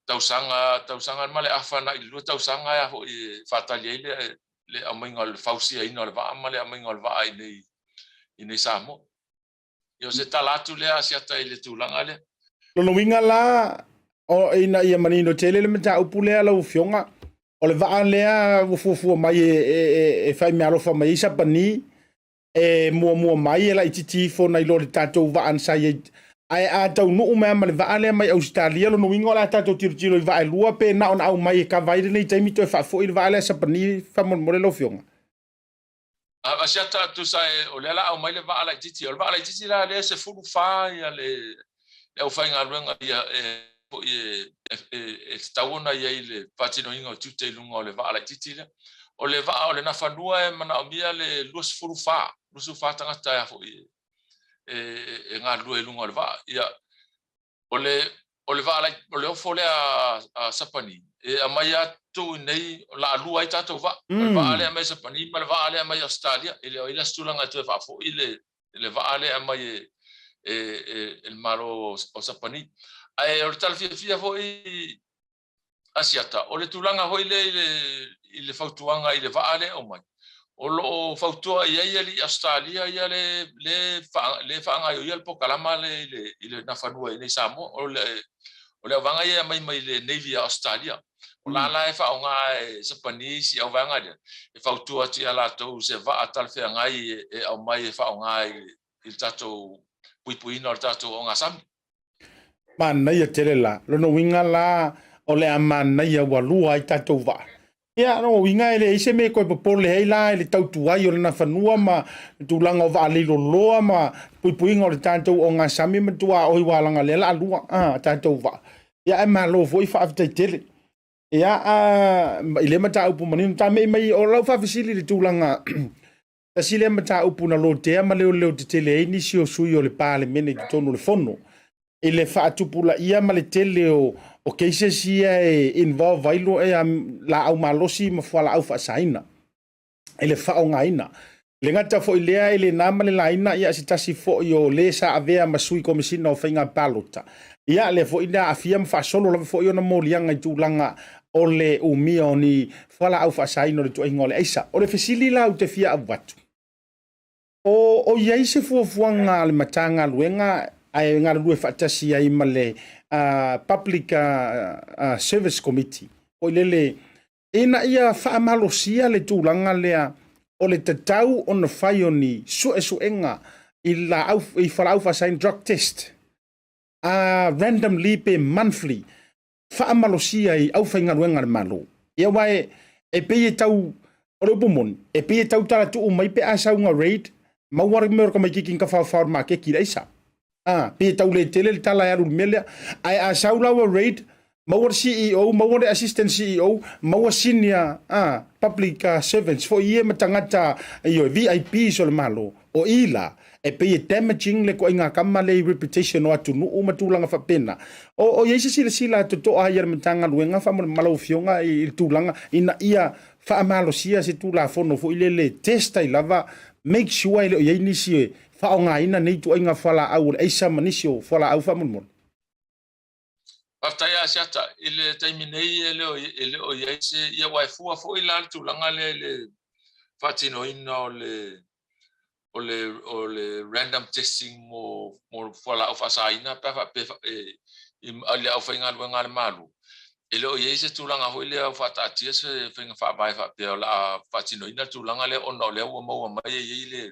tausaga tausaga ma le afa na i le 2 tausaga e foi e faatali ai le le aumaiga o le fausiaina o le vaa ma le aumaiga o le vaa i nei i nei Samoa. Ia o se tala atu lea Asiata i le tulaga lea. Lona uiga la, o, ina ia manino tele le mataupu lea lau Afioga, o le vaa lea ua fuafua mai e, e, e, e fai meaalofa mai ai Sapani, e muamua mai e laitiiti ifo nai lo le tatou vaa na sa i ai. Ae a taunuu mai lava ma le vaa lea mai Ausetalia, lona uiga o le a tatou tilotilo i vaa e lua pe na ona aumai e kava ai lenei taimi toe faafoi le vaa lea a Sapani faamolemole lau Afioga. A siata tusa e, o lea la aumai le vaa laitiiti. O le vaa laitiiti la lea e 14 ia le le aufaigaluega ia e foi e, e, e tatau ona i ai le faatinoina o tiute i luga o le vaa laitiiti lea. O le vaa o le Nafanua e manaomia le 24, 24 tagata e foi e, e, e galulue i luga o le vaa. Ia, O le, o le vaa o le ofo lea a Sapani, e aumai atu i nei, o le a lua ai tatou vaa. O le vaa lea e aumai Sapani ma le vaa lea e aumai Ausetalia. E le o i ai la se tulaga e toe faafoi le, le vaa lea e aumai e, e e le Malo o Sapani. Ae o le tala fiafia foi Asiata, o le tulaga foi lea i le, i le fautuaga i le vaa lea e aumai, o lo o fautua i ai alii Ausetalia ia le, le, le faagaioia le pokalama lea i le, i le Nafanua i inei i Samoa. O le, o le auvaega ia e aumai mai le Navy a Ausetalia. O la la e faaaoga e Sapani isi auvaega lea, e fautua atu ia latou se vaa talafeagai e aumai e faaaoga i le tatou puipuiina o le tatou ogasami. Manaia tele la. Lona uiga la o le a manaia ua lua ai tatou vaa. Ia, lona uiga e leai se mea e toe popole ai la i le tautuai o lona fanua ma le tulaga o vaalei loloa ma puipuiga o le tatou ogasami ma tuaoi ua laga lea la a lua a tatou vaa. Ia, ae malo foi faafetai tele. Ia, a, i lea mataupu manino, tamei mai o lau faafesili i le tulaga Tasi lea mataupu na lotea ma leoleo tetele ai nisi o sui o le Palemene i totonu o le Fono i le faatupulaia ma le tele o, o cases ia e involve ai lo, e, laau malosi ma fualaau faasaina i le faaaogaina. Le gata foi lea e le na ma le laina ia se tasi foi o le sa avea ma sui komesina o faiga palota. Ia lea foi na aafia ma faasolo lava foi ona moliaga i tulaga o le umia o ni fualaau faasaina o le ituaiga o le aisa. O le fesili la ou te fia avatu, o, o i ai se fuafuaga a le Matagaluega ae galulue faatasi ai ma le uh, Public uh, uh, Service Committee, foi lele, ina ia faamalosia le tulaga lea o le tatau ona fai o ni suesuega i laau, i fualaau faasaina, drug test, uh, randomly pe monthly, faamalosia i aufaigaluega a le Malo. Ia aua e, e pei e tau, o le upu moni, e pei e tau talatuu mai pe a sau nga raid, maua le mea o le tamaititi na tafaofao i le maketi i le aisa. A, pei e tau le tele le tala e alu i le mea lea. Ae a sau la ua raid, maua le CEO, maua le assistant CEO, maua senior a, public servants foi ia ma tagata ioe, VIPs o le Malo. O i la, e pei e damaging le ituaiga kama lea i reputation o atunuu ma tulaga faapena. O, o i ai se silasila totoa ai a le Matagaluega faamolemole ma lau Afioga i, i le tulaga ina ia faamalosia se Tulafono foi lele e test ai lava, make sure e le o i ai nisi e faaaogaina nei ituaiga fualaau o le aisa ma nisi o fualaau faamolemole. Faafetai Asiata, i le taimi nei e le o, e le o i ai se, ia aua e fua foi la le tulaga lea i le faatinoina o le, o le, o le random testing mo, mo fualaau faasaina pe a faapea e, i, i le aufaigaluega a le Malo. E le o i ai se tulaga foi lea o faataatia se faiga faavae faapea o le a faatinoina le tulaga lea ona o lea ua maua mai e i ai le,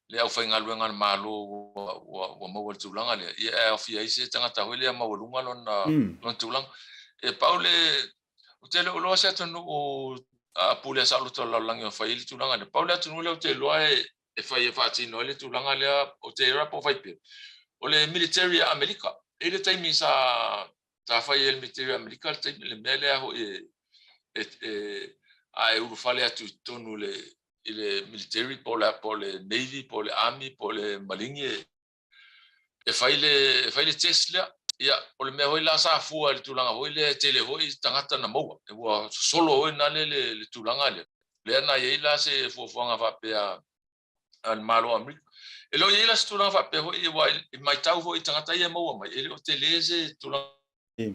le aufaigaluega a le Malo ua, ua, ua maua le tulaga lea, ia e aofia ai se tagata foi lea maualuga lona, mm. lona tulaga. E pau le, ou te le o iloa se atunuu a pule saoloto o le lalolagi o fai ai le tulaga lea. Pau le atunuu lea ou te iloa e, e fai e faatino ai le tulaga lea, ou te iloa po o fai pea. O le military a Amerika. E i le taimi sa, sa fai ai le military a Amerika le taimi, le mea lea foi e, e, e, a e ulufale atu i totonu le, i le military po o le, po o le navy po o le army po o le maligi e, e fai le, e fai le test lea. Ia, o le mea foi la sa fua i le tulaga foi lea e tele foi tagata na maua. E ua sosolo foi na le, le, le tulaga lea. Lea na i ai la se fuafuaga faapea a le Malo o Amerika. E le o i ai la se tulaga faapea foi, aua e matau foi i tagata ia e maua mai, e le o tele se tulaga. E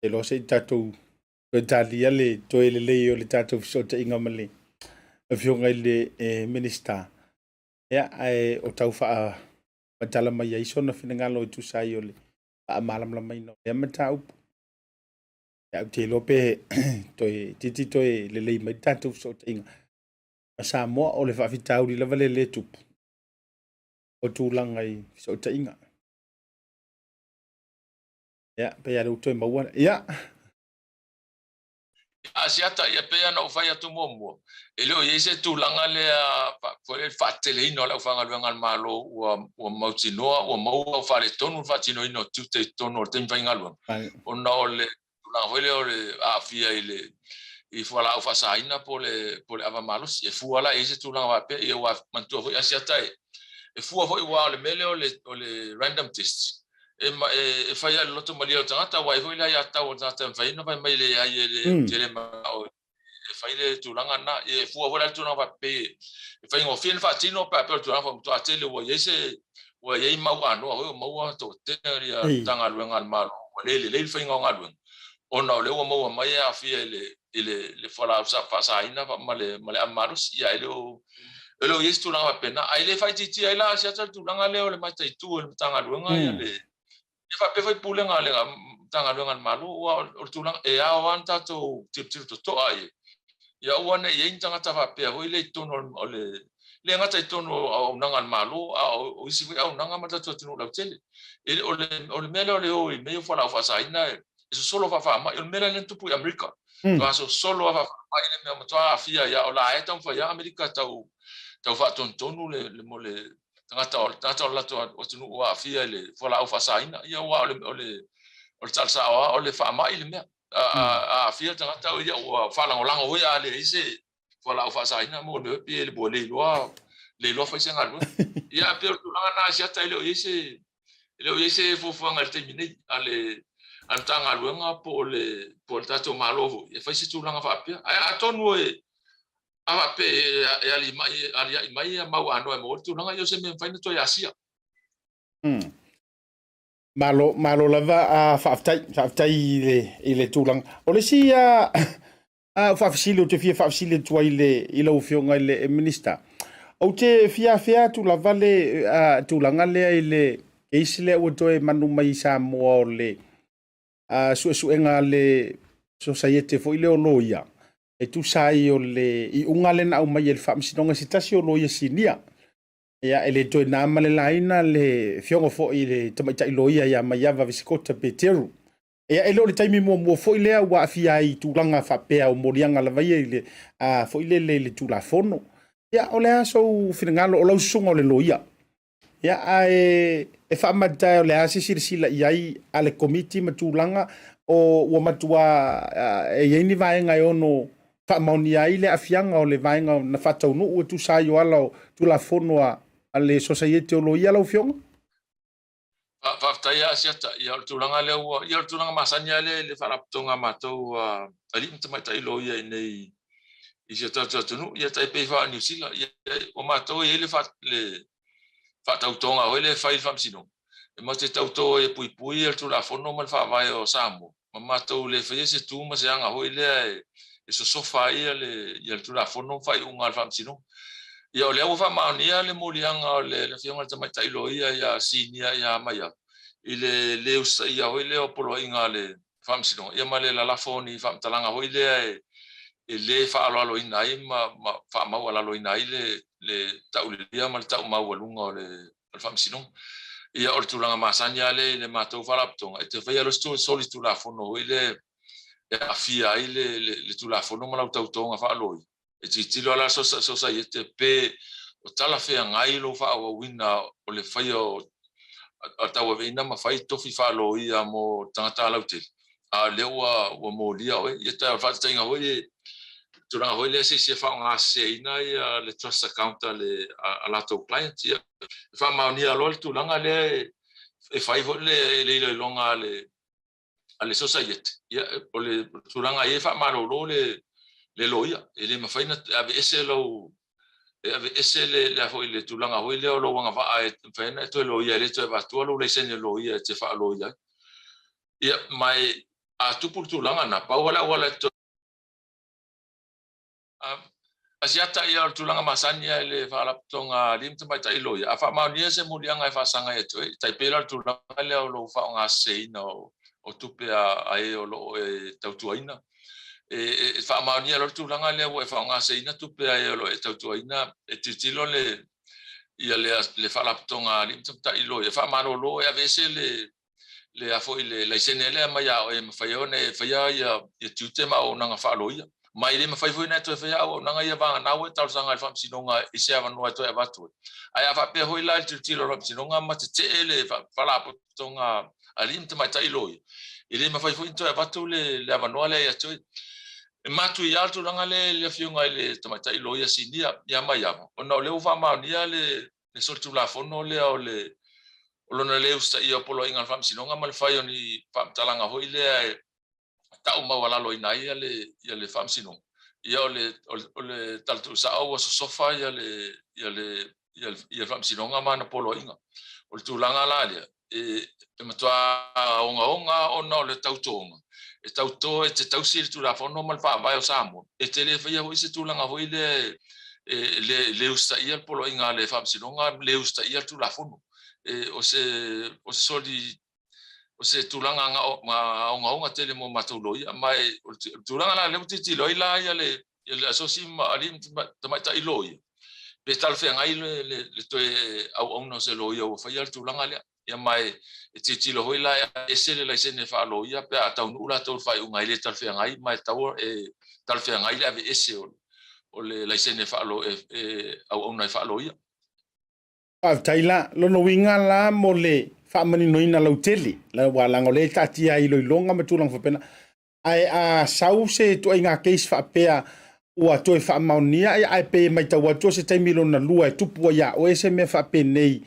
iloa se i tatou toe talia le toe lelei o le tatou fesootaiga ma le afioga i le Minisita. Ia, ae o tau faamatala mai ai sona finagalo e tusa ai o le faamalamalamaina o lea mataupu. Ia, ou te iloa pe toe titi toe lelei mai le tatou fesootaiga. Ma Samoa, o le faafitauli lava lea le tupu o tulaga i fesootaiga. Ia, pei lava ua toe maua. Ia. Asiata, ia pei ona ou fai atu muamua, e le o i ai se tulaga lea foi le faateleina o le aufaigaluega a le Malo ua, ua mautinoa, ua maua ua faaletonu le faatinoina o tiute i totonu o le taimi faigaluega, ona o le tulaga foi lea o le aafia i le i fualaau faasaina po o le, po o le ava malosi. E fua la i ai se tulaga faapea, ia ua manatua foi Asiata e, e fua foi aua o le mea lea o le, o le random test. e fai lava i le loto malie o le tagata, aua e i ai foi le aiatatau a le tagata e mafai ai ona fai mai leai e le ou te le manao e fai le tulaga lena. E fua foi la le tulaga faapei e faigofie ona faatino pe a pei o le tulaga foi matua tele ua i ai se ua i ai mau anoa foi ua maua toatele ia Matagaluega a le Malo ua le lelei le faiga o galuega ona o lea ua maua mai e aafia i le i le le fualaau faasaina ma le ma le ava malosi. Ia e le o e le o i ai se tulaga faapena, ae le faaitiitia ai la Asiata le tulaga lea o le mataitu e le Matagaluega ia le E faapea foi pulega a le Matagaluega a le Malo, aua o le tulaga e ao lava ona tatou tilotilo totoa i ai, ia aua ne i i ai ni tagata faapea foi lea i totonu o le, le gata i totonu o auaunaga a le Malo, a o isi foi auaunaga ma le tatou atunuu lautele. O le mea lea o le o i mea ia o fualaau faasaina e sosolo faa-faamai, o le mea lea na tupu i Amerika, matua sosolo lava faa-faamai le mea, matua aafia ai lava, o la e taumafai lava Amerika e tau faatonutonu le tagata o tagata o le latou atunuu ua aafia i le fualaau faasaina, ia aua o le o le o le tala sao lava o le faamai le mea. A aafia le tagata ia ua faalagolago foi a leai se fualaau faasaina mo le mea pe ua le iloa le iloa fai se galuega. Ia pei o le tulaga lena Asiata e le o i ai se e le o i ai se fuafuaga i le taimi nei a le a le Matagaluega po o le po o le tatou Malo foi e fai se tulaga faapea. Ae atonu e A faapea e aliae mai ia mau anoa e maua ai le tulaga, ia o se mea e mafai ona toe asia. Malo, malo lava, a faafetai, faafetai i le, i le tulaga. O le isi a, a faafesili ou te fia faafesili atu ai i le, i lau Afioga i le Minisita. Ou te fia afea atu lava le a, tulaga lea i le case lea ua toe manu mai i Samoa o le a, suesuega a le Sosaiete foi lea o Loia e tusa ai o le iuga lea na aumai e le Faamasinoga i se tasi o loia sinia. Ia, e le toe na ma le laina le afioga foi i le tamaitai loia ia Maiava Visikota Peteru. Ia, e le o le taimi muamua foi lea ua aafia ai i tulaga faapea o moliaga lava ia i le, a, foi lele i le Tulafono. Ia, o le a sou finagalo, o lau susuga o le loia. Ia, ae e faamata o le a se silasila i ai a le Komiti ma tulaga o ua matua e i ai ni vaega e ono faamaonia ai le aafiaga o le vaega na faataunuu e tusa ai o ala o Tulafono a le Sosaiete o Loia lau Afioga? Faafetai lava Asiata. Ia o le tulaga lea ua, ia o le tulaga masani lava lea i le faalapotopotoga a matou alii ma tamaitai loia i inei i si o tatou atunuu, ia tai pei foi o Niu Sila, ia o matou e i ai le faatautoga foi lea e fai i le Faamasinoga, e matou te tauto ai e puipui le Tulafono ma le Faavae o Samoa, ma matou le faia se tu ma se aga foi lea e sosofa ai le Tulafono ma faaiuga a le Faamasinoga. Ia o lea ua faamaonia le moliaga o le Afioga i le Tamaitai Loia ia Sinia ia Maiava i le le usitaia foi lea o poloaiga a le Faamasinoga, ia ma le lalafo o ni faamatalaga foi lea e le faaaloaloina ai ma faamaualaloina ai le taulilia ma le taumaualuga o le Faamasinoga. Ia, o le tulaga masani lava lea i le matou Faalapotopotoga, e te faia loa se solitulafono foi lea e aafia ai le Tulafono ma lau tautoga faa-loia, E tilotilo lava la Sosaiete pe o talafeagai lou faaauauina o le faia o tauaveina ma fai tofi faaloia mo tagata lautele, a o lea ua molia oe. Ia o le faataitaiga foi e tulaga foi lea se isi e faaaogaseseina le trust account a a latou client. Ia e faamaonia loa le tulaga lea e fai foi le iloiloga a le a le Sosaiete, ia, o le tulaga e i ai e faamalolo le le loia. E le mafai ona aveese lou e aveese le le foi le tulaga foi lea o lou agavaa e mafai ona e toe loia, e le toe avatua lou laisene loia e te faaloia ai. Ia, ma e a tupu le tulaga lena, pau lava le auala e Asiata ia o le tulaga masani lava i le Faalapotopotoga a Alii ma Tamaitai Loia, a faamaonia se muliaga e faasaga ia te oe, e tai pei la o le tulaga lea o lou faaaogaseseina o tupe a e o lo o e tautuaina. E faamaonia loa le tulaga lea ua e faaaogaseseina tupe a e o lo o e tautuaina, e tilotilo le le Faalapotopotoga a Alii ma Tamaitai Loia, e faamalolo e aveese le le a foi le laisene lea mai ia oe e mafai ai ona e faia ia tiute ma auaunaga faaloia. Ma e le mafai foi ona e toe faia auaunaga ia vagana ua e talosaga i le Faamasinoga i se avanoa e toe avatu ai. Ae a faapea foi la i le tilotilo a le Faamasinoga ma tetee le Faalapotopotoga a Alii ma Tamaitai Loia, e le mafai foi ona toe avatu le avanoa lea ia te oe. E matuia le tulaga lea i le Afioga i le Tamaitai Loia Sinia ia Maiava, ona o lea ua faamaonia le solitulafono lea o le o lona le usitaia o poloaiga a le Faamasinoga ma le fai o ni faamatalaga foi lea e tau maualaloina ai ia le, ia le Faamasinoga. Ia o le, o le, o le tala tuusao ua sosofa ia le, ia le, ia le, ia le Faamasinoga ma ana poloaiga. O le tulaga la lea, e, e matua ogaoga ona o le tautoga, e tauto e te tausi le Tulafono ma le Faavae o Samoa, e te le faia foi se tulaga foi lea e le, le usitaia le poloaiga a le Faamasinoga, le usitaia le Tulafono. E, o se, o se soli, o se tulaga ogaoga tele mo matou loia. Ma e, o le tulaga la lea ua tilotilo ai la ia le, ia le asosi ma alii ma tamaitai loia, pe talafeagai le, le, le toe auauna o se loia ua faia le tulaga lea. Ia ma e, e tilotilo foi la e ese le laisene faaloia pe a taunuu latou i le faaiuga e le talafeagai ma e tatau e talafeagai le aveese o, o le laisene faalo, e, e auauna ai faaloia. Faafetai la. Lona uiga la mo le faamaninoina lautele, aua leaga o lea e taatia ai iloiloga ma tulaga faapena. Ae a sau se ituaiga case faapea ua toe faamaonia, ia ae pei e matau atu o se taimi lona lua e tupu ai ia oe se mea faapenei,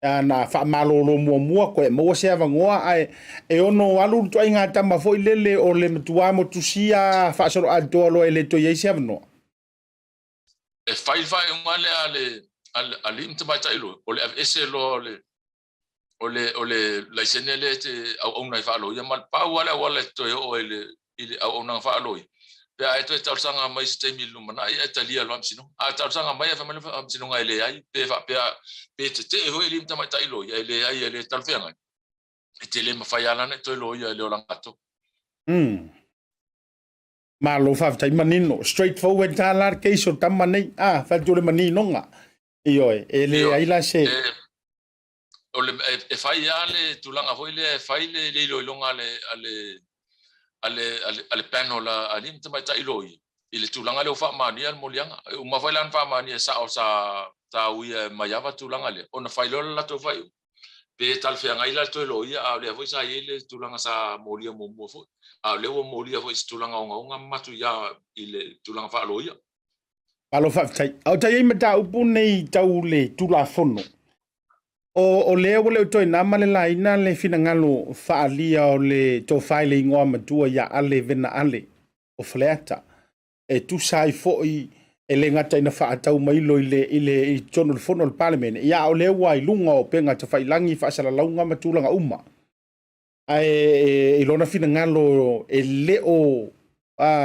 na faamalolo muamua koe maua se avanoa, ae e ono alu le ituaiga tama foi lele o le matua motusia faasoloatoa loa e le toe i ai se avanoa. E fai le faaiuga lea a le alii ma tamaitai loa, o le aveese loa o le o le o le laisene lea e te auauna ai faaloia ma le pau lava le auala e toe oo ai i le auaunaga faaloia pe a e toe talosaga mai se taimi i le lumanai ae talia e le faamasinoga. A talosaga mai ae fai mai le faamasinoga e leai pe faapea pe tetee foi alii ma tamaitai loia e leai e le talafeagai e te le mafai lava la ona e toe loia i le olaga atoa. Malo faafetai manino. Straight forward lava la le case o le tama nei. Ah, fai atu le maninoga. Ioe, e leai la se... O le, e, e fai lava le tulaga foi lea, e fai le, le iloiloga a le, a le, a le, a le, a le panel a alii ma tamaitai loia i le tulaga lea ua faamaonia le moliaga. E uma foi la ona faamaonia e sao sa, sa uia e Maiava tulaga lea, ona fai loa le latou faaiuga. Pe talafeagai la le toe loia, a o lea foi sa i ai le tulaga sa molia muamua foi. A o lea ua molia foi i se tulaga ogaoga ma matuia i le tulaga faaloia. Malo faafetai. A o ta i ai mataupu nei tau le Tulafono, o, o lea ua le o toe na ma le laina le finagalo faaalia o le tofa i le igoa matua ia Ale Vena Ale o Faleata, e tusa ai foi e le gata ina faatau mailo i le, i le, i totonu o le fono a le Palemene, ia a o lea ua i luga o upega tafailangi, faasalalauga ma tulaga uma. Ae i lona finagalo e le o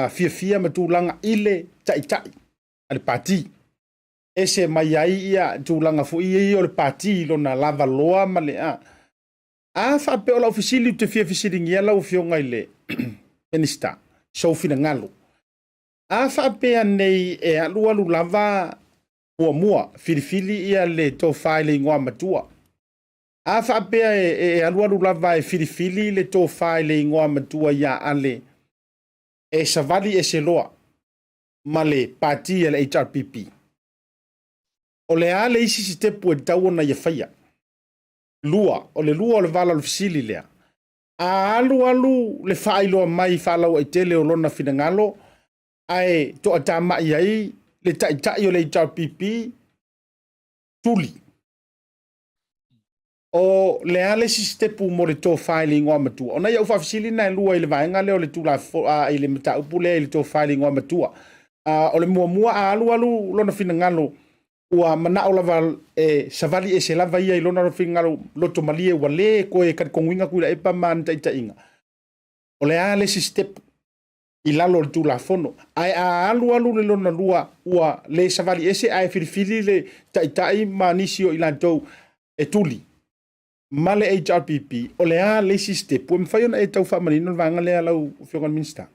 fiafia ma tulaga i le taitai a le pati. Ese mai ai ia tulaga foi ia o le pati i lona lavaloa ma le a. A faapea o lau fesili ou te fia fesiligia lau Afioga i le Minisita, sou finagalo. A faapea nei e alualu lava muamua filifili ia le tofa i le igoa matua. A faapea e alualu lava e filifili le tofa i le igoa matua ia Ale e savali ese loa ma le pati a le HRPP, o le a le isi sitepu e tatau ona ia faia? Lua, o le lua o le vala o le fesili lea. A alualu le faailoa mai faalauaitele o lona finagalo ae toatamai ai le taitai o le HRPP, tuli. O le a le isi sitepu mo le tofa i le igoa matua? O nai au faafesili na e lua i le vaega lea o le Tulafono, i le mataupu lea i le tofa i le igoa matua. O le muamua, a alualu lona finagalo, ua manao lava e savali ese lava ia i lona finagalo loto malie ua le toe talitonuina Tuilaepa ma ana taitaiga. O le a le isi sitepu i lalo o le Tulafono? Ae a alualu le lona lua, ua le savali ese ae filifili le taitai ma nisi o i latou e tuli ma le HRPP, o le a le isi sitepu? E mafai ona e tau faamanino le vaega lea lau Afioga i le Minisita?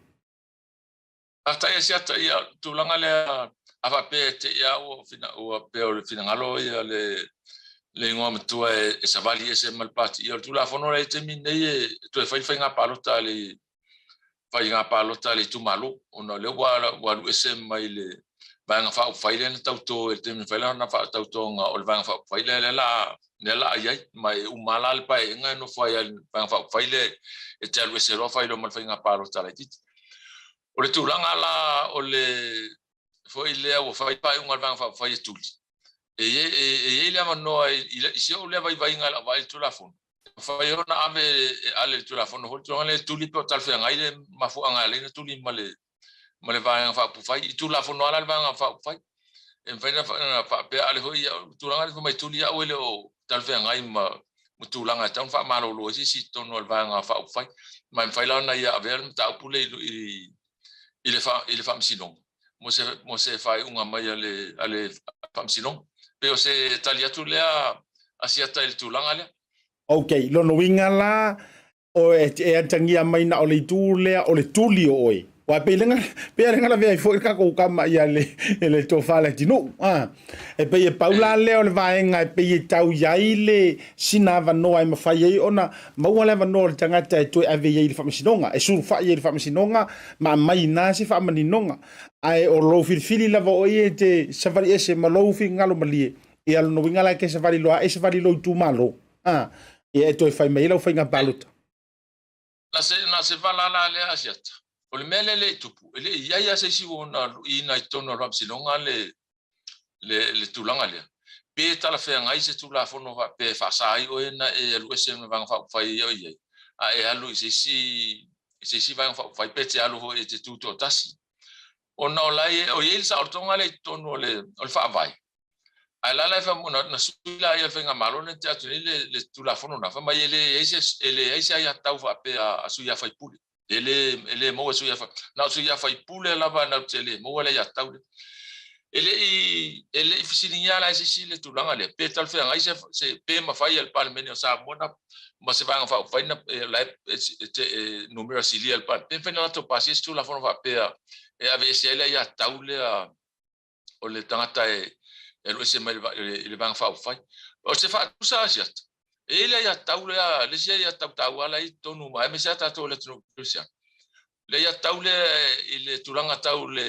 Faafetai Asiata, ia o le tulaga lea a faapea e te i a ua ua pei o le finagalo ia le le igoa matua e savali ese ma le pati. Ia o le Tulafono lea i le taimi lenei e toe fai le faiga palota a le faiga palota a le itumalo ona o lea ua ua alu ese mai le Vaega Faaupufai lea na tauto i le taimi na fai lana faatautoga o le Vaega Faaupufai lea lea la lea la i ai ma e uma la le paeaiga e nofo ai le Vaega Faaupufai lea e te alu ese loa fai loa ma le faiga palota laitiiti. O le tulaga la o le foi lea ua fai faaiuga a le Vaega Faaupufai e tuli. E i ai le avanoa i si ou lea vaivaiga i lau vaai i le Tulafono, e mafai ona ave e Ale i le Tulafono foi le tulaga lea e tuli pe o talafeagai le mafuaaga e ala ai ona tuli ma le ma le Vaega Faaupufai. I Tulafono lava la le Vaega Faaupufai, e mafai ona faapea Ale foi ia, o le tulaga lea fai mai tuli au e le o talafeagai ma tulaga e tatau ona faamalolo ai se isi i totonu o le Vaega Faaupufai. Ma e mafai la ona ia avea le mataupu lea i le Faamasinoga mo se faaiuga mai a le Faamasinoga. Pei o se tali atu lea a Asiata i le tulaga lea. Ok, lona uiga la, o e, e atagia mai na o le itu lea o le tuli o oe. Ua pei lenga, pei lenga lavea ai foi le tatou kama ia le, le tofa le atunuu. Ah, e pei e pau la lea o le vaega e pei e tau i ai le sina avanoa e mafai ai ona maua le avanoa o le tagata e toe ave i ai i le faamasinoga, e sulufai ai i le faamasinoga ma aumai i ina se faamaninoga. Ae o lou filifili lava o oe e te savali ese ma lou finagalo malie, ia lona uiga la e te savali loa e savali i lou itumalo. Ah, ia e toe fai mai ai lau faiga palota. Na se, na se vala la lea Asiata. O le mea lea e le i tupu, e le i i ai lava se isi ua ona luiina i totonu o le Faamasinoga le, le, le tulaga lea. Pe talafeagai se Tulafono faapea e faasa ai oe na e alu ese ma le Vaega Faaupufai ia o i ai, a e alu i se isi, i se isi Vaega Faaupufai pe te alu foi e te tutoatasi. Ona o la e, o i ai le saolotoga lea i totonu o le, o le Faavae, Ae la la e fai na, na sui la ia le faigamalo lea na tea atu nei le, le Tulafono na, fai mai e leai se, e leai se aiatatau faapea a sui faipule. E le, e le maua e sui na o sui faipule lava na te le maua le aiatatau lea. E le i, e le i fesiligia la e se isi le tulaga lea, pe talafeagai se, se pe mafai e le Palemene o Samoa na, ma se Vaega Faaupufai na, e, la e, e, e, e numera silia le Palemene, pe mafai ona latou pasia se Tulafono faapea e aveese ai le aiatatau lea o le tagata e alu ese mai i le Vaega Faaupufai. O se faatusa Asiata, e i ai le aiatatau lea, le isi aiatatau taua la e i totonu, aemaise lava tatou o le atunuu kerisiano, le aiatatau lea i le tulaga tau le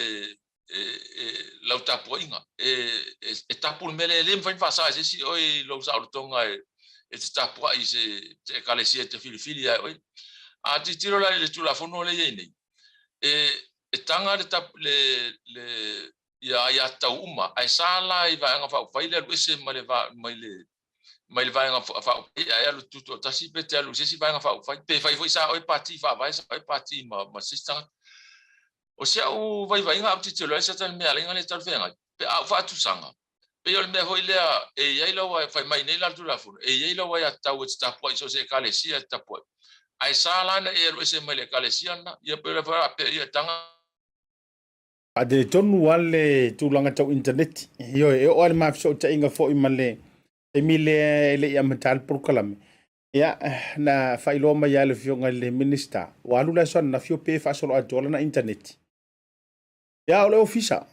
lau tapuaiga. E tapu le mea lea, e le mafai ona faasa e se isi oe i lou saolotoga e te tapuai i se ekalesia e te filifili ia oe. A tilotilo la i le Tulafono lea e i ai nei, e taga le, le, le ia aiatatau uma, ae sa la i Vaega Faaupufai le alu ese mai le, mai le, mai le Vaega Faaupufai ae alu tutoatasi pe te alu i se isi Vaega Faaupufai, pe fai foi sa oe pati faavae, sa oe pati ma, ma se isi tagata. O si au vaivaiga au tilotilo ai se mea alaiga le talafeagai, pe a ou faatusaga, pei o le mea foi lea e i ai lau fai mai nei la le Tulafono, e i ai lau aiatatau e te tapuai i so o se ekalesia e te tapuai. Ae sa la na e alu ese mai le ekalesia lena, ia pei o le faapea ia taga. Faatetonu lava le tulaga tau initaneti. Ioe, e oo lava i le ma fesootaiga foi ma le taimi lea e le i amata le polokalame. Ia, na faailoa mai lava e le Afioga i le Minisita, ua alu le aso ananafi o pe faasoloatoa lana initaneti. Ia, o le ofisa,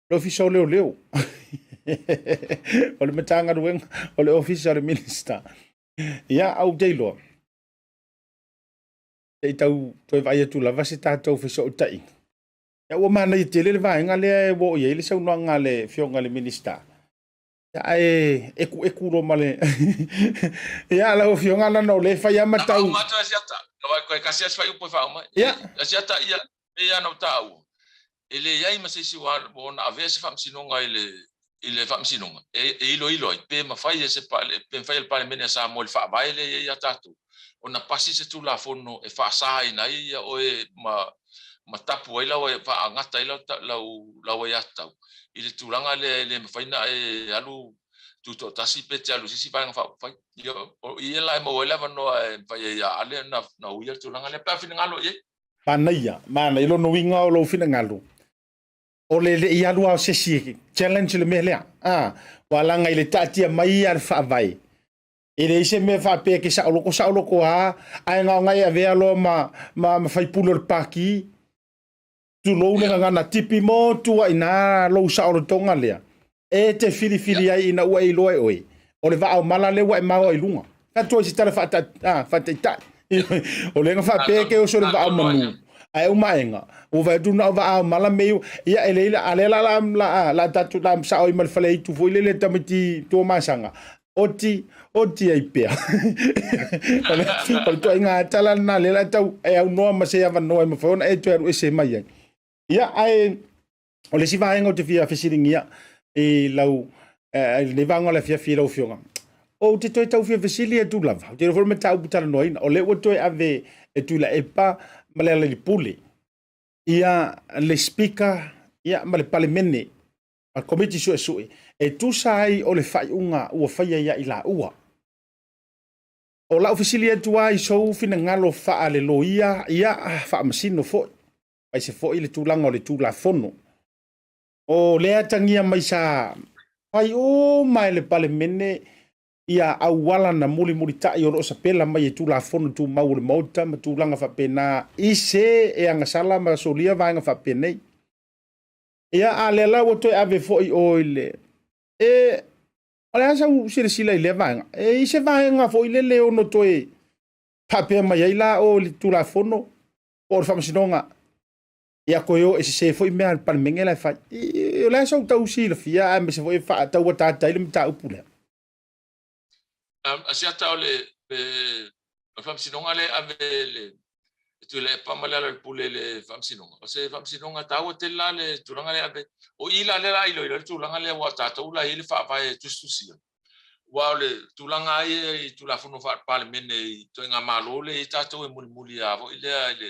le ofisa o leoleo. O le Matagaluega, o le ofisa o le Minisita. Ia, au te iloa, se i tau toe vaai atu lava se tatou fesootaiga. Ia, ua manaia tele le vaega lea ua oo i ai le saunoaga a le Afioga i le Minisita. Ia, ae ekueku loa ma le... Ia, lau Afioga, leaga o lea e fai lava ma tau... Faauma atu Asiata. Toe tasi lava si fuaiupu e faauma ai. Ia. Asiata, ia, pei lava ona ou taua, e leai ma se isi ua ona avea se faamasinoga i le i le faamasinoga e iloilo ai pe mafai e se pe mafai e le Palemene a Samoa i le faavae lea e i ai ia tatou ona pasi se Tulafono e faasaina ai ia oe ma ma tapu ai lau faagata ai lau lau lau aiatatau i le tulaga lea e le mafai ona e alu tutoatasi pe te alu i se isi Vaega Faaupufai. Ia, o i la e maua ai le avanoa e mafai ai ia Ale ona uia le tulaga lea pe a finagalo i ai. Manaia, manaia. Lona uiga o lou finagalo, o le le i alu lava o se isi e challenge le mea lea. A, ua laga i le taatia mai a le faavae, e leai se mea faapea ke saoloko saoloko lava, ae gaogae e avea loa ma, ma, ma faipule o le paki, tulou le gagana tipi motu ai ina lou saolotoga lea e te filifili ai ina ua e iloa e oe o le vaa o mala lea ua e maoa i luga. Fai atu ai se tala faataitai. O lea na faapea ke oso le vaa o manu. Ae uma aega, ua fai atu na o vaa o mala me iu. Ia e leai, a lea la la la la tatu la sao ai ma le fale aitu foi lele tamaiti Tuamasaga. Oti, oti ai pea. O le, o le ituaiga tala lena lea la tau e aunoa ma se avanoa e mafai ona e toe alu ese mai ai. Ia, ae o le isi vaega ou te fia fesiligia i lau I lenei vaega o le afiafi i lau Afioga, ou te toe tau fia fesili atu lava, ou te iloa foi le mataupu talanoaina, o lea ua toe ave e Tuilaepa ma Lealailepule ia le Speaker ia ma le Palemene ma le Komiti Suesue e tusa ai o le faaiuga ua faia ia i laua. O lau fesili atu lava i sou finagalo faale-loia, ia faamasino foi, aemaise foi le tulaga o le Tulafono. O lea atagia mai sa fai uma e le Palemene ia auala na mulimulitai o lo o sapela mai e Tulafono Tumau o le Maota ma tulaga faapena i se e agasala ma solia vaega faapenei. Ia, a lea la ua toe ave foi o i le... E, o le a sau silasila i lea vaega? E i se vaega foi lele ono toe faapea mai ai la o le Tulafono po o le Faamasinoga, ia toe o e sese foi mea a le Palemene la e fai. O le a sau tau silafia aemaise foi e faatauataata ai le mataupu lea? Asiata o le Faamasinoga lea e ave le Tuilaepa ma Lealailepule i le Faamasinoga. O se Faamasinoga taua tele la le tulaga lea e ave. O i la lea la iloilo ai le tulaga lea aua o tatou la e i ai le Faavae tusitusia. Aua o le tulaga lava ia i Tulafono Faa-Palemene i ituaiga Malo lea e i ai tatou e mulimuli lava foi lea i le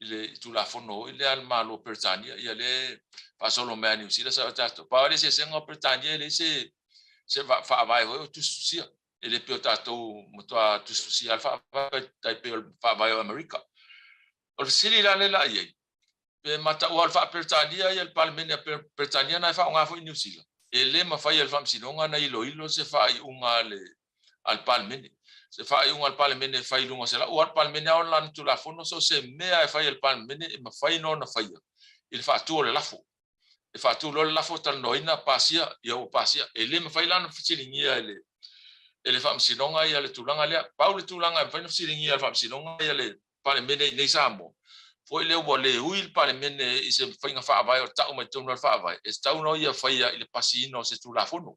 i le Tulafono foi lea a le Malo o Peretania, ia lea e faasolo mai a Niu Sila sa o tatou. Pau lava le eseesega o Peretania e leai se se faavae foi o tusitusia. E le pei o tatou matua tusitusia lava le faavae tai pei o le faavae o Amerika. O le fesili la lea la i ai, pe mataua o le faa-Peretania ia le Palemene a Peretania na e faaaoga foi i Niu Sila, e le mafai e le Faamasinoga ona iloilo se faaiuga a le a le Palemene. Se faaiuga a le Palemene e fai i luga o se lau, aua o le Palemene lava o lana Tulafono, so o se mea e fai e le Palemene e mafai ona ona faia i le faatu o le lafo. E faatu loa le lafo, talanoaina, pasia, ia ua pasia. E le mafai la ona fesiligia e le e le Faamasinoga ia le tulaga lea. Pau le tulaga e mafai ona fesiligia e le Faamasinoga ia le Palemene i inei i Samoa, foi lea ua le ui le Palemene i se faiga faavae o tau mai totonu o le Faavae, e tatau ona ia faia i le pasiina o se Tulafono.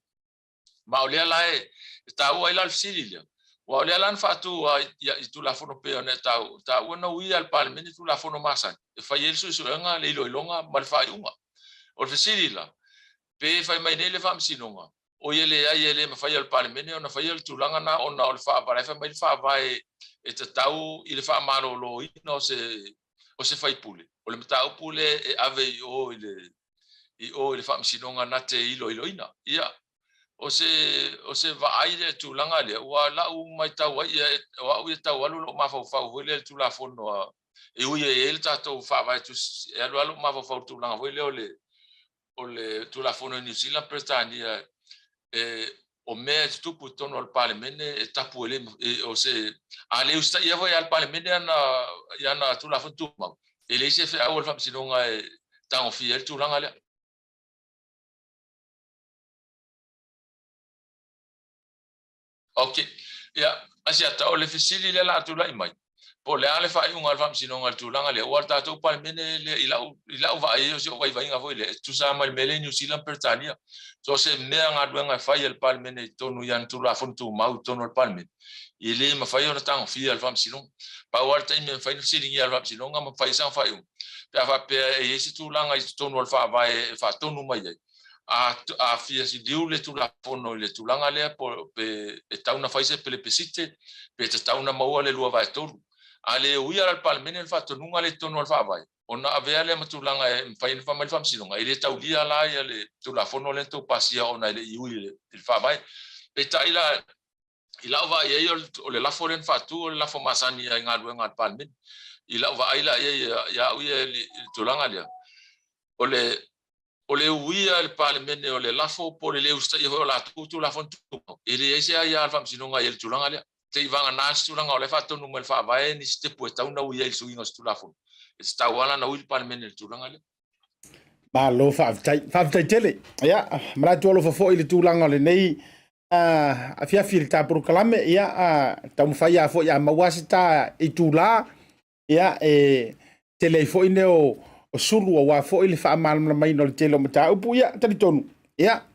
Ma o lea la e taua ai la le fesili lea, aua o lea la na faatu i Tulafono pei ona e taua na uia e le Palemene Tulafono masani e fai ai le suesuega, le iloiloga ma le faaiuga. O le fesili la, pe fai mai nei le Faamasinoga, oi e leai e le mafai e le Palemene ona faia le tulaga lena ona o le Faavae, la e fai mai le Faavae e tatau i le faamaloloina o se o se faipule, o le mataupu lea e ave i o i le i o i le Faamasinoga na te iloiloina. Ia, o se, o se vaai lea i le tulaga lea, ua lau matau ai, ia, o au ia tau alu lou mafaufau foi lea i le Tulafono a, e ui e i ai le tatou Faavae Tusi, e alu lava lou mafaufau i le tulaga foi lea o le, o le Tulafono i Niu Sila ma Peretania, e, o mea e tutupu i totonu o le Palemene e tapu e le, e, o se, a le usitaia foi e le Palemene ana, i ana Tulafono Tumau, e leai se feau a le Faamasinoga e tagofia ai le tulaga lea. Ok. Ia, Asiata, o le fesili lea o le a tulai mai, po o le a le faaiuga a le Faamasinoga i le tulaga lea, aua o le tatou Palemene lea, i lau, i lau vaai, o si ou vaivaiga foi lea, e tutusa lava ma le mea lea i Niu Sila ma Peretania. So o se mea galuega e fai e le Palemene i totonu i ana Tulafono Tumau i totonu o le Palemene, e le mafai ona tagofia e le Faamasinoga. Pau lava le taimi e mafai ona fesiligia e le Faamasinoga ma fai ai sana faaiuga, pe a faapea e i ai se tulaga i totonu o le Faavae e faatonu mai ai, a a fia liliu le Tulafono i le tulaga lea po pe e tatau ona fai se pelepesite pe tatau ona maua le 2/3. A le uia la le Palemene le faatonuga lea i totonu o le Faavae, ona avea lea ma tulaga e mafai ona fai mai le Faamasinoga, e le taulia la ia le Tulafono lea na tou pasia ona e le i ui i le Faavae. Peitai la, i lau vaai i ai o le lafo lea na faatu o le lafo masani i galuega a le Palemene. I lau vaai la i ai ia au ia i le tulaga lea, o le o le uia e le Palemene o le lafo po o le le usitaia foi o latou Tulafono Tumau, e leai se aia a le Faamasinoga i le tulaga lea. Seiavagana se tulaga o la e faatonu mai e le Faavae ni sitepu e tatau ona uia i le suiga o se Tulafono. E tatau lava la ona ui le Palemene i le tulaga lea. Malo faafetai. Faafetai tele. Ia, manatu alofa foi i le tulaga o lenei afiafi i le ta polokalame. Ia, taumafai lava foi a maua se ta itula, ia, e tele ai foi neo o sulu aua foi le faamalamalamaina o le tele o mataupu. Ia, talitonu, ia,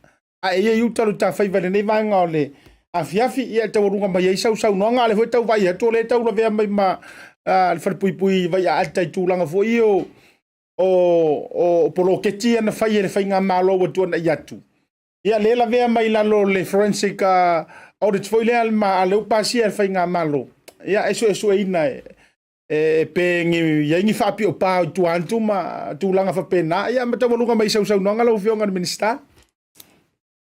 a e ia i uta lo ta faiva i lenei vaega o le afiafi, ia, e taualuga mai ai sau saunoaga, a o lea foi e tau vaai atu o lea e tau lavea mai ma le falepuipui Vaiaata i tulaga foi o o poloketi ia na fai e le faigamalo ua tuanai atu. Ia, lea e lavea mai i lalo o le forensic audit foi lea ma a lea ua pasia e le faigamalo, ia, e suesueina e pe ni i ai ni faapio pa i tua atu ma tulaga faapena, ia ma taualuga mai i sau saunoaga lau Afioga i le Minisita.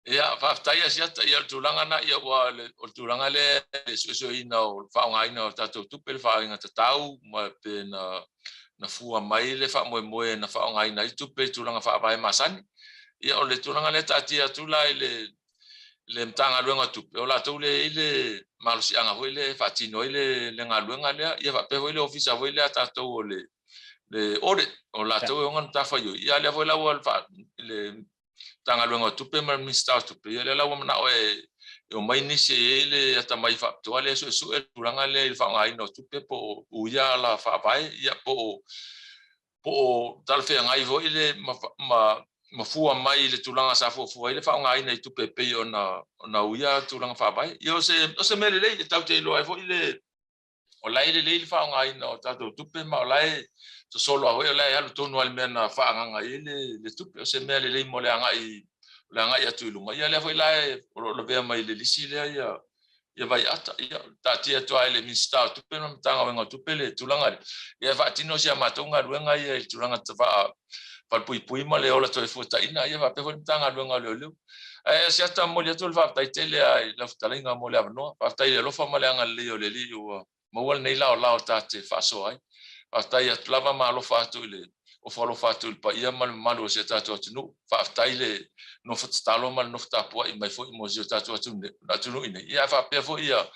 Ia, faafetai Asiata, ia o le tulaga na, ia ua o le tulaga lea le suesueina o le faaaogaina o tatou tupe, le faaaogaina tatau ma pe na na fua mai le faamoemoe na faaaogaina ai tupe i tulaga faavae masani. Ia o le tulaga lea taatia atu la i le le Matagaluega o Tupe, o latou lea e i ai le malosiaga foi lea e faatino ai le le galuega lea, ia faapea foi le ofisa foi lea a tatou o le le audit, o latou e ona le matafaioi. Ia a o lea foi la ua le Matagaluega o Tupe ma le Minisita o Tupe, ia lea la ua manao e omai nisi e i ai le atamai faapitoa lea e suesue le tulaga lea i le faaaogaina o tupe po o uia ala faavae, ia po o po o talafeagai foi le ma, ma, ma fua mai i le tulaga sa fuafua ai le faaaogaina i tupe e pei ona ona uia tulaga faavae. Ia o se, o se mea lelei e tatou te iloa ai foi le o la e lelei le faaaogaina o tatou tupe ma o la e sosolo lava foi, o la e alu tonu lava i le mea na faaagaaga i ai le tupe. O se mea lelei mo le agai le agai atu i luma. Ia lea foi la e, o lo o lavea mai i le lisi lea ia ia vaiata. Ia taatia atu lava i le Minisita o Tupe ma le Matagaluega o Tupe le tulaga lea. Ia e faatino si a matou galuega ia i le tulaga faa falepuipui ma le ola toefuataiga, ia faapea foi le Matagaluega o Leoleo. Ae Asiata, momoli atu le faafetai tele lava i lau fetalaiga mo le avanoa. Faafetai i le alofa ma le agalelei o le Alii ua maua lenei laolao ta te faasoa ai. Faafetai atu lava ma alofa atu i le ofo alofa atu i le paia ma le mamalu o si o tatou atunuu. Faafetai le nofo tatalo ma le nofo tapuai mai foi mo si o tatou atunuu i nei. Ia ae faapea foi ia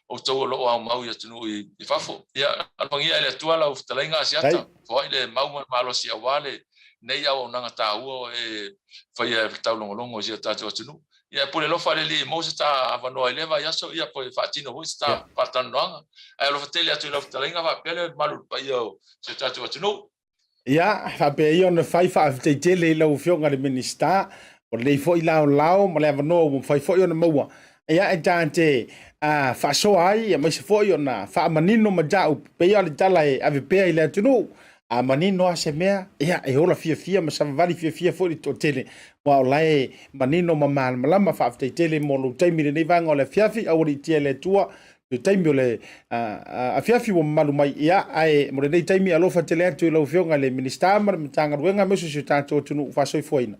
outou o lo o aumau i atunuu i fafo. Ia alofagia e le Atua lau fetalaiga Asiata, foai le mau ma le malosi aua le nei auaunaga taua e faia e taulogologo i si o tatou atunuu. Ia e pule alofa le Alii e maua se ta avanoa i lea vaiaso, ia po e faatino foi se ta faatalanoaga. Ae alofa tele atu i lau fetalaiga faapea le mamalu i le paia o si o tatou atunuu. Ia, faapea ia ona fai faafetai tele i lau Afioga i le Minisita o lenei foi laolao ma le avanoa ua mafai foi ona maua. Ia, e ta te faasoa ai, aemaise foi ona faamanino mataupu, pei o le tala e ave pea i le atunuu. A manino lava se mea, ia, e ola fiafia ma savavali fiafia foi le toatele, aua o la e manino ma malamalama. Faafetai tele mo lou taimi i lenei vaega o le afiafi, aualiitia e le Atua le taimi o le afiafi ua mamalu mai. Ia, ae mo lenei taimi, alofa tele atu i lau Afioga i le Minisita ma le Matagaluega, aemaise o si o tatou atunuu faasoifuaina.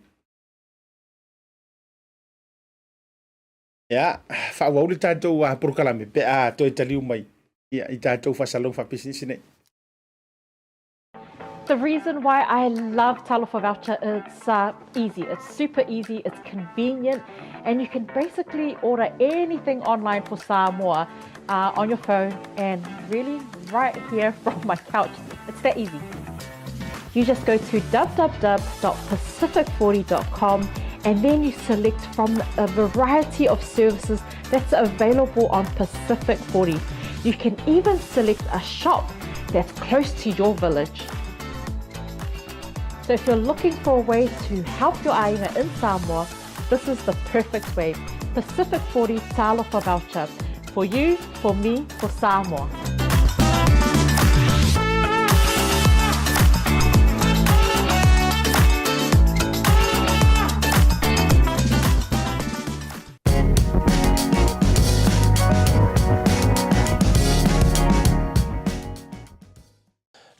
Ia, faaauau le tatou polokalame pe a toe taliu mai ia, i tatou faasalalauga faapisinisi nei. The reason why I love Talofa Voucher, it's easy. It's super easy, it's convenient, and you can basically order anything online for Samoa on your phone and really right here from my couch. It's that easy. You just go to www.pacific40.com and then you select from a variety of services that's available on Pacific 40. You can even select a shop that's close to your village. So if you're looking for a way to help your aina in Samoa, this is the perfect way. Pacific 40 Talofa Voucher. For you, for me, for Samoa.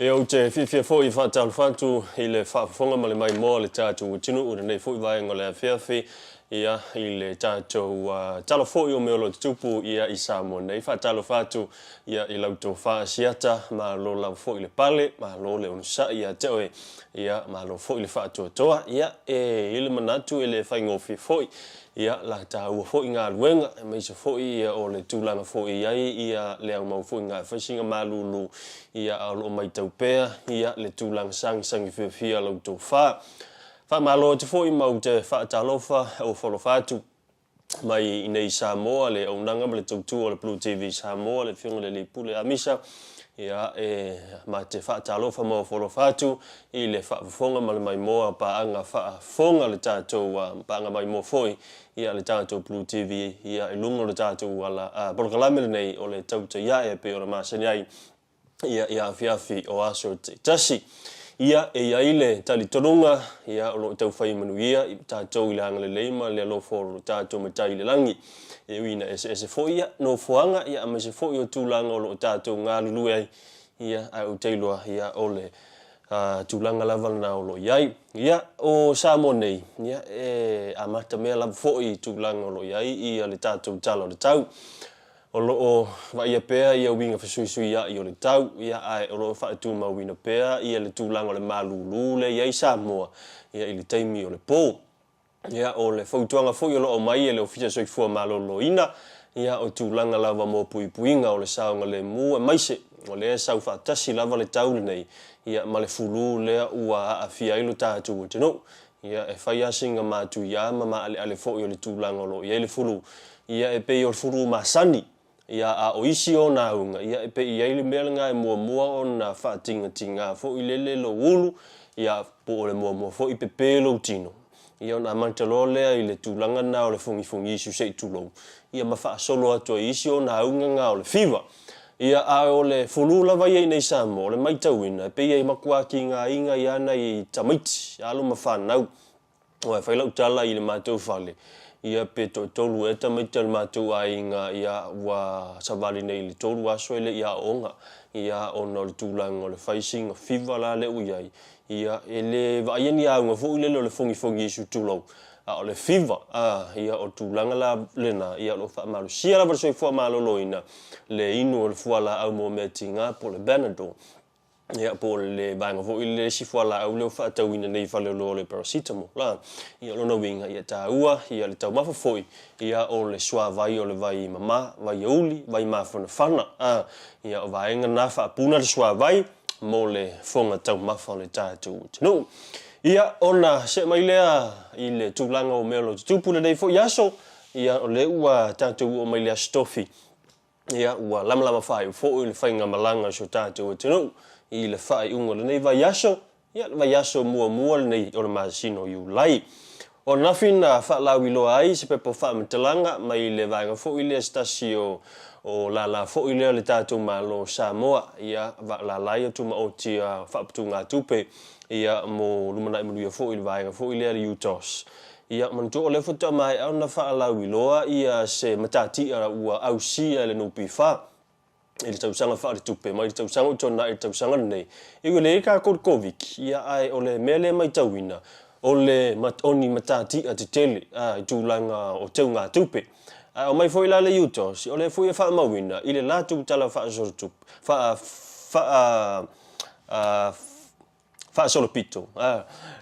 E ou te fiafia foi i whaatalofa atu i le faafofoga ma le maimoa o le tatou atunuu i lenei foi vaega o le afiafi, ia, i le tatou tala foi o mea o lo o tutupu ia i Samoa nei. Faatalofa atu ia i lau tofa Asiata, malo lava foi le pale, malo le onosai ia te oe, ia, malo foi le faatoatoa. Ia, e i le manatu e le faigofie foi Ia, la taua foi galuega, aemaise foi ia o le tulaga foi e i ai ia le aumau foi nga e fai sina malulu, ia a o lo o maitau pea ia le tulaga sagisagi fiafia la outou fa. Faamalo atu foi ma ou te faatalofa ofo alofa atu mai i nei Samoa le auaunaga ma le tautua o le Blue TV Samoa, le Afioga i le Alii Pule Amisa, ia e ma te faatalofa ma ofo alofa atu i le faafofoga ma le maimoa paaga faafofoga le tatou paaga maimoa foi ia le tatou Blue TV ia i luga o le tatou ala polokalame lenei o le Tautai Ae e pei ona masani ai ia i afiafi o aso taitasi. Ia, e i ai le talitonuga, ia, o lo o taufai manuia i tatou i le agalelei ma le alofa o lo tatou Matai i le lagi. E ui ina eseese foi ia nofoaga, ia, aemaise foi o tulaga o lo o tatou galulue ai, ia, ae ou te iloa, ia, o le tulaga lava lena o lo o i ai. Ia, o Samoa nei, ia, e amatamea lava foi i tulaga o lo o i ai ia le tatou Tala o le Tau. O lo o vaaia pea ia uiga fesuisuia'i o le tau, ia, ae o lo o faatumauina pea ia le tulaga o le malūlū lea e i ai Samoa, ia, i le taimi o le pō. Ia, o le fautuaga foi o lo o aumai e le Ofisa Soifua Maloloina, ia, o tulaga lava mo puipuiga o le saogalemu aemaise o lea e sau faatasi lava le tau lenei, ia, ma le fulu lea ua aafia ai lo tatou atunuu. Ia, e fai lava sina matuia ma maaleale foi o le tulaga o lo o i ai le fulu. Ia, e pei o le fulu masani, ia, a o isi ona auga, ia, e pei e i ai le mea lena e muamua ona faatigatigā foi lele lou ulu, ia, po o le muamua foi pepe lou tino. Ia, ona amata loa lea i le tulaga lena o le fugifugiisu se i tulou, ia, ma faasolo atu ai i isi ona auga na o le fiva. Ia, a o le fulu lava ia i nei Samoa, o le matauina, e pei e matua tigaina ai lava nai tamaiti, alo ma fanau. Aua e fai lau tala i le matou fale, ia pe toatolu ea tamaiti a le matou aiga, ia ua savali nei i le tolu aso e le i aooga, ia ona o le tulaga o le fai sina fiva la lea ua i ai, ia e le vaaia ni auga foi lele o le fogifogi tulou, A o le fiva, a, ia o le tulaga la lena, ia o lo o faamalosia lava le soifua maloloina le inu o le fualaau mo mea tiga po o le Panadol, ia po o le vaega foi le isi fualaau lea ua faatauina nei i faleoloa o le paracetamol la. Ia o lona uiga, ia taua ia le taumafa foi, ia o le suavai o le vai mama, vai auli, vai mafanafana, a, ia o vaega na faapuna le suavai mo le fofoga taumafa o le tatou atunuu. Ia, ona see mai lea i le tulaga o mea o lo o tutupu i lenei foi aso, ia, o lea ua tatou oo mai i le Aso Tofi, ia, ua lamalama faaiu foi le faigamalaga a si o tatou atunuu i le faaiuga o lenei vaiaso, ia, le vaiaso muamua lenei o le masina o Iulai. O ananafi na faalauiloa ai se pepa faamatalaga mai le vaega foi lea se tasi o o lala foi lea o le tatou Malo o Samoa, ia, lala ia tumaoti a faaputugatupe, ia, mo lumanai manuia foi i le vaega foi lea le UTOS. Ia, manatua o lea faatoa maea ona faalauiloa ia se matatia ua ausia e le NPF i le tausaga faaletupe mai le tausaga ua tuanai i le tausaga lenei. E ui o lea e i ai tatou i le Koviti, ia ae o le mea lea e maitauina, o le o ni matatia tetele i tulaga o teugatupe. Ae aumai foi la le UTOS, o lea foi e faamauina i le latou tala faasolitupe, faa, faa, faasolopito,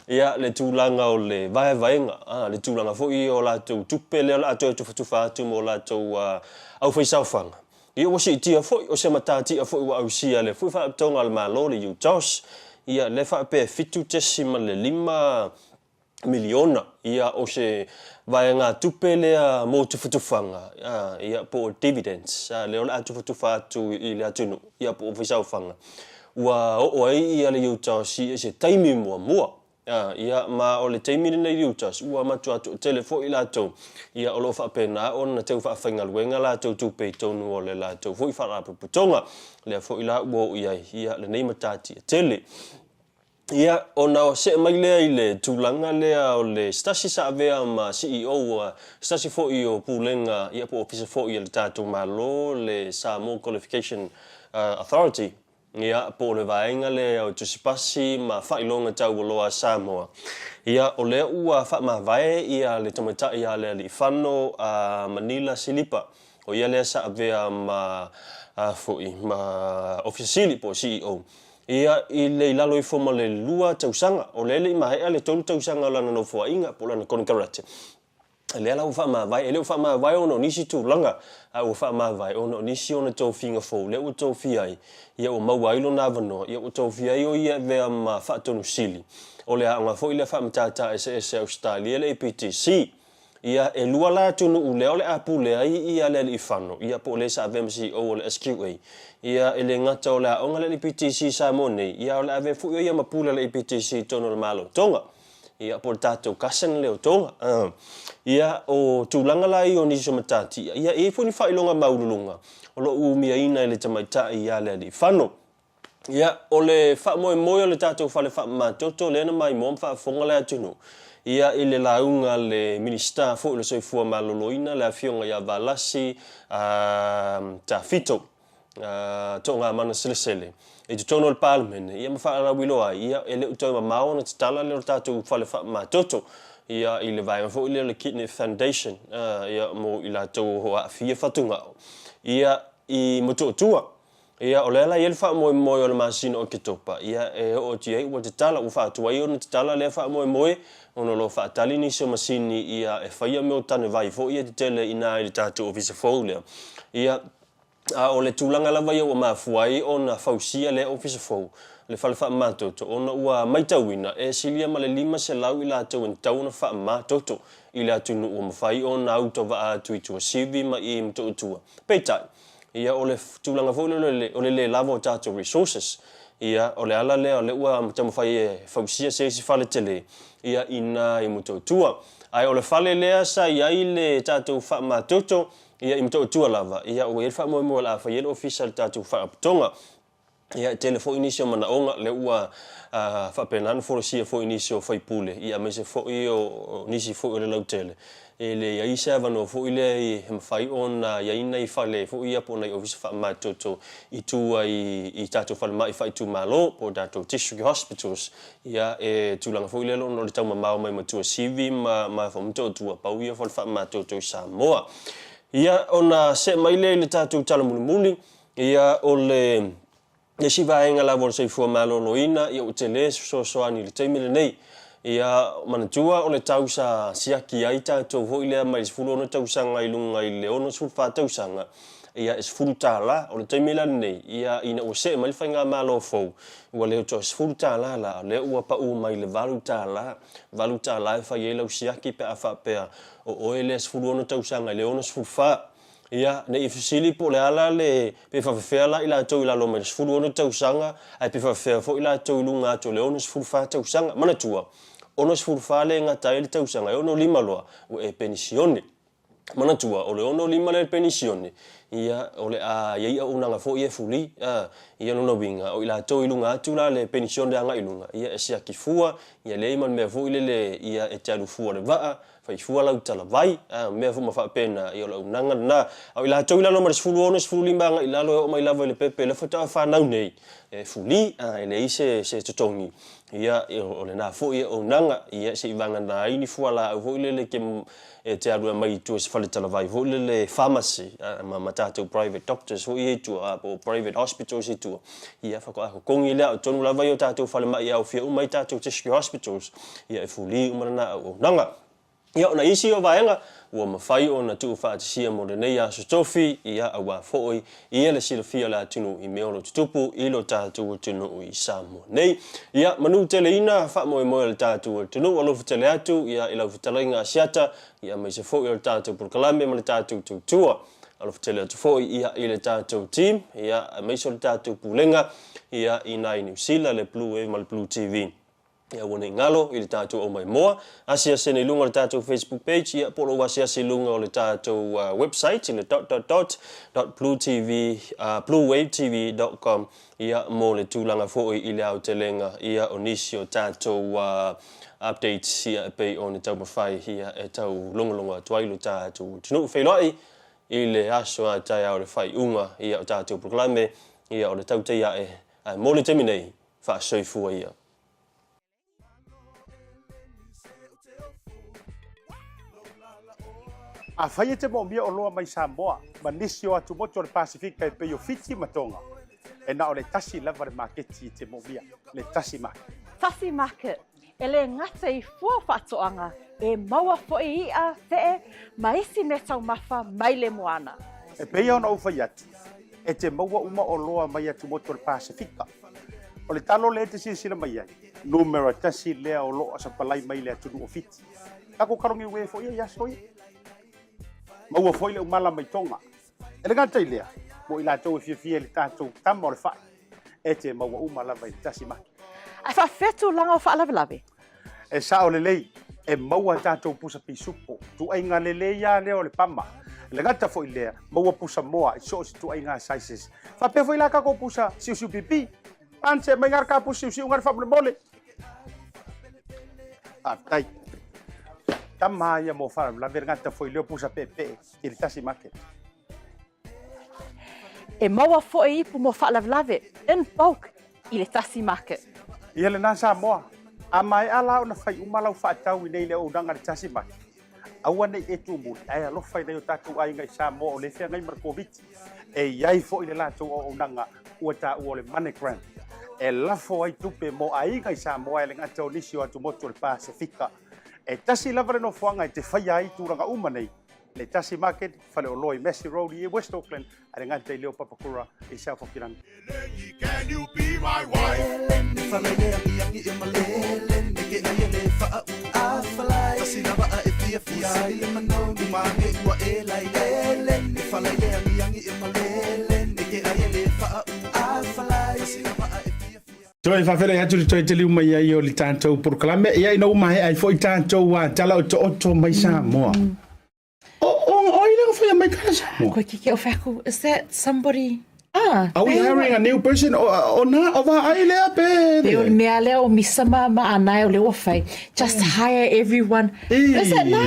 ia, le tulaga o le vaevaega, le tulaga foi o latou tupe lea o le a toe tufatufa atu mo latou aufaisaofaga. Ia ua siitia foi, o se matatia foi ua ausia e le foi Faalapotopotoga a le Malo, le UTOS, ia, lea faapea e 7.5 miliona, ia o se vaegatupe lea mo tufatufaga, ia po o dividends, lea o le a tufatufa atu i le atunuu, ia po o faisaofaga, ua oo ai ia le UTOS i se taimi muamua. Ia ma o le taimi lenei i le UTOS, ua matua toatele foi i latou, ia o lo o faapena ona tau faafaigaluega latou tupe i totonu o le latou foi faalapotopotoga. Lea foi la ua oo i ai ia lenei matatia tele. Ia, ona see mai lea i le tulaga lea o le se tasi sa avea ma CEO, se tasi foi o Pulega, ia po o Ofisa foi a le tatou Malo, le Samoa Qualification Authority, ia, po o le vaega lea o tusipasi ma faailoga taualoa a Samoa. Ia, o lea ua faamavae ia le tamaitai ia Lealiifano a Manila Silipa, o ia lea sa avea ma, foi, ma Ofisa Sili po o CEO. Ia, i le i lalo ifo ma le lua tausaga, o lea e le i maea le tolu tausaga o lana nofoaiga po o lana konekarate, lea la ua faamavae. E le o faamavae ona o nisi tulaga, a ua faamavae ona o nisi ona tofiga fou lea ua tofia ai, ia ua maua ai lona avanoa, ia ua tofia ai o ia e avea ma Faatonu Sili o le aoga foi lea faamatata eseese a Ausetalia, le APTC. Ia, e lua la atunuu lea o le a pule ai ia Lealiifano, ia po o le sa avea ma CEO o le SQA. Ia, e le gata o le aoga le APTC i Samoa nei, ia o le a avea foi o ia ma pule a le APTC i totonu o le Malo o Tonga. Ia, po o le tatou cousin lea o Tonga. Ia, o tulaga la ia o nisi o matatia, ia, e i ai foi ni faailoga maualuluga o lo o umiaina e le tamaitai ia Lealiifano. Ia, o le faamoemoe o le tatou fale faamamatoto lea na maimoa ma faafofoga le atunuu, ia, i le lauga a le Minisita foi o le Soifua Maloloina, le Afioga ia Valasi Tafito Togamana Selesele, i totonu o le Palemene, ia ma faalauiloa ai, ia, e le o toe mamao ona tatala lea o le tatou fale faamamatoto, ia, i le vaega foi lea o le Kidney Foundation, ia, mo i latou o aafia fatugao, ia, i Motootua. Ia, o lea la e i ai le faamoemoe o le masina o Oketopa, ia, e oo atu i ai ua tatala, ua faatuai ona tatala lea faamoemoe, ona o lo o faatali nisi o masini, ia, e faia mea o tanevai foi ia tetele i ina i le tatou ofisa fou lea. Ia, a o le tulaga lava ia ua mafua ai ona fausia lea ofisa fou, le fale faamamatoto, ona ua maitauina e silia ma le 500 i latou e tatau ona faamamatoto i le atunuu ua mafai ona autovaa atu i Tuasivi ma i Motootua. Peitai, Ia, o le tulaga foi lea o le le lava o tatou resources, ia, o le ala lea o lea ua taumafai e fausia se isi fale tele, ia, i ina i Motootua. Ae o le fale lea sa i ai le tatou faamamatoto, ia, i Motootua lava, ia, ua i ai le faamoemoe o le a fai ai le ofisa o le tatou faalapotopotoga. Ia, e tele foi nisi o manaoga lea ua faapena ona folasia foi i nisi o sui usufono, ia aemaise foi o nisi foi o le lautele, e leai se avanoa foi lea e mafai ona i ai nai fale foi ia po o nai ofisa faamamatoto i tua i tatou falemai faaitumalo po o tatou district hospitals. Ia, e tulaga foi lea ona o le taumamao mai ma Tuasivi ma Motootua, pau ia o fale faamamatoto i Samoa. Ia, ona see mai lea i le tatou tala mulimuli, Ia, o le isi vaega lava o le soifua maloloina, ia ua tele se fesoasoani i le taimi lenei. Ia, manatua o le tau sa siaki ai tatou foi lea mai le 16 tausaga i luga i le 64 tausaga, ia e $10. O le taimi la lenei, ia ina ua see mai le faigamalo fou, ua le toe $10 la, o lea ua pau mai i le $8. $8 e fai ai lau siaki pe a faapea o oe lea 16 tausaga i le 64. Ia, ne i fesili po o le a la le, pe faafefea la i latou i lalo mai le 16 tausaga, ae pe faafefea foi latou i luga atu o le 64 tausaga. Manatua, 64 lea e gata ai le tausaga, e 65 loa, ua e penisione. Manatua, o le 65 lea e penisione, ia, o le a i ai auaunaga foi ia e fuli, a, ia lona uiga, o i latou i luga atu la le penisione agai i luga, ia e siaki fua, ia leai ma le mea foi lele, ia e te alu fua le vaa, Fai fua lau talavai, a, mea uma faapena, ia o le auaunaga lena. A o i latou i lalo ma le 16, 15 agai i lalo e oo mai lava i le pepe lea faatoa fanau nei, e fuli, a, e leai se, se totogi, ia, o lena foi auaunaga, ia, se i vagana ai ni fualaau foi lele e te, e te alu e aumai i tua i se fale talavai foi lele pharmacy, a, ma, ma tatou private doctors foi ia i tua, a, po o private hospitals i tua, ia, faatoa totogi lea. A o totonu lava ia o tatou falemai e aofia uma ai tatou district hospitals, Ia e fuli uma lena auaunaga. Ia o nai isi o vaega ua mafai ona tuufaatasia mo lenei aso tofi, ia aua foi ia le silafia o le atunuu i mea o lo o tutupu i lo tatou atunuu i Samoa nei. Ia manuteleina faamoemoe o le tatou atunuu, alofa tele atu ia i lau fetalaiga Asiata, ia aemaise foi o le tatou polokalame ma le tatou tautua. Alofa tele atu foi ia i le tatou team, ia aemaise o le tatou pulega ia i nai Niu Sila, le Blue Wave ma le Blue TV. Ia aua ne i galo i le tatou aumaimoa. Asiasi ane i luga o le tatou Facebook page, ia po o lou asiasi i luga o le tatou website i le dot dot dot dot bluetv bluewavetv dot com ia mo le tulaga foi i le aotelega ia o nisi o tatou updates ia e pei ona taumafai ia e tau logologo atu ai lo tatou atunuu. Feiloai i le aso a taeao le faaiuga ia o tatou polokalame ia o le tautai ae ae mo le taimi nei faasoifua ia. Afai e te moomia oloa mai Samoa ma nisi o atumotu o le Pasefika e pei o Fiti ma Tonga, e na o le tasi lava le maketi e te moomia, le Tasi Market. Tasi Market, e le gata i fua faatoaga, e maua foi i'a, fe'e, ma isi meataumafa mai le moana. E pei ona ou fai atu, e te maua uma oloa mai atumotu o le Pasefika. O le talo lea e te silasila mai ai, numera tasi lea o lo o sapalai mai le atunuu o Fiti. Tatou kalogiue foi ia i aso ia. Maua foi le umala mai Tonga. E le gata i lea, mo i latou e fiafia i le tatou tama o le fai, e te maua uma lava i le tasi maki. Ae faafefea tulaga o faalavelave? E sao lelei, e maua tatou pusa pisupo, tuaiga lelei lava lea o le pama. E le gata foi i lea, maua pusa moa i so o se tuaiga sizes. Faapea foi la tatou pusa siusiu pipi. Anse mai ngara kapu siusiu ngara faamolemole. Faafetai. Tama ia mo faalavelave le gata foi leo pusa peepee i le tasi market. E maua foi ipu mo faalavelave in bulk i le tasi market. Ia lena Samoa, a maea la ona fai uma lau faatau i nei le auaunaga a le tasi market, aua ne i e tumuli ae alofa i nai o tatou aiga i Samoa o lea e feagai ma le Koviti. E i ai foi le latou auaunaga ua taua o le MoneyGram e lafo ai tupe mo aiga i Samoa e le gata o nisi o atumotu o le Pasefika. E tasi lava le nofoaga e te faia ai tulaga uma nei, le Tasi Market, faleoloa i Massey Road i West Auckland, a le gata i leo Papakura i South Hokirangi. Toe faafeiloai atu le toe taliu mai ai o le tatou polokalame. Ia ina ua maea ai foi tatou tala otooto mai Samoa. O, o, o ai lea whai mai kala Samoa? Koe ki ke o whaku, is that somebody? Ah, Are we hiring a new person? O, o na, o va ai lea pe? Pe o le mea lea o misa ma, ma anae o le ua whai. Just hire everyone. Is that na?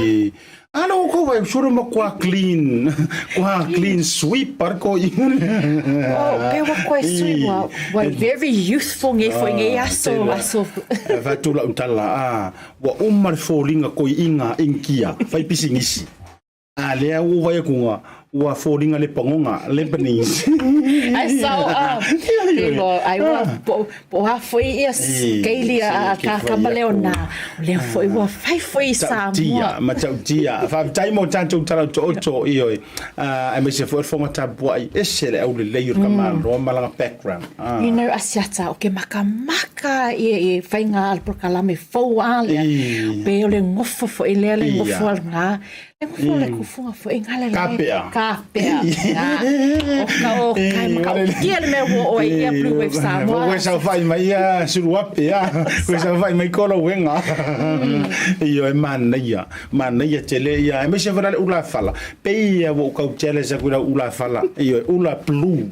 Alo ko vai sure ma kwa clean, kwa clean sweep par ko i. Oh, pe wa koe sweep wa, wa very youthful nge foi nge aso, aso. Fa tula utala, ah, Ua uma le foliga koiiga Inikia fai pisinisi, a lea ua ou vaai atu ua foliga le pagoga Lebanese. Ai sao a ke loa ai ua po po a foi ia skeili a ka ka ma leo na o lea foi ua fai foi i Samoa. Matautia, matautia. Faafetai mo tatou tala otooto ioe. Aemaise foi o le fofoga tapuai ese le aulelei o le tamaloa ma lana background. You know Asiata, o ke makamaka i i faiga a le polokalame fou a lea, pe o le gofo foi lea le gofo a lena, le gofo le kufuga foi nga le Kapea. Kapea. O ka o kai maka o kia le mea ua oe ia Blue Wave Samoa. Koe saofai mai ia Suluape a, koe saofai mai kola uenga. Ioe manaia. Manaia tele ia, aemaise foi la le ula fala. Pei ia ua ou kau jealous aku i lau ula fala, ioe, ula blue.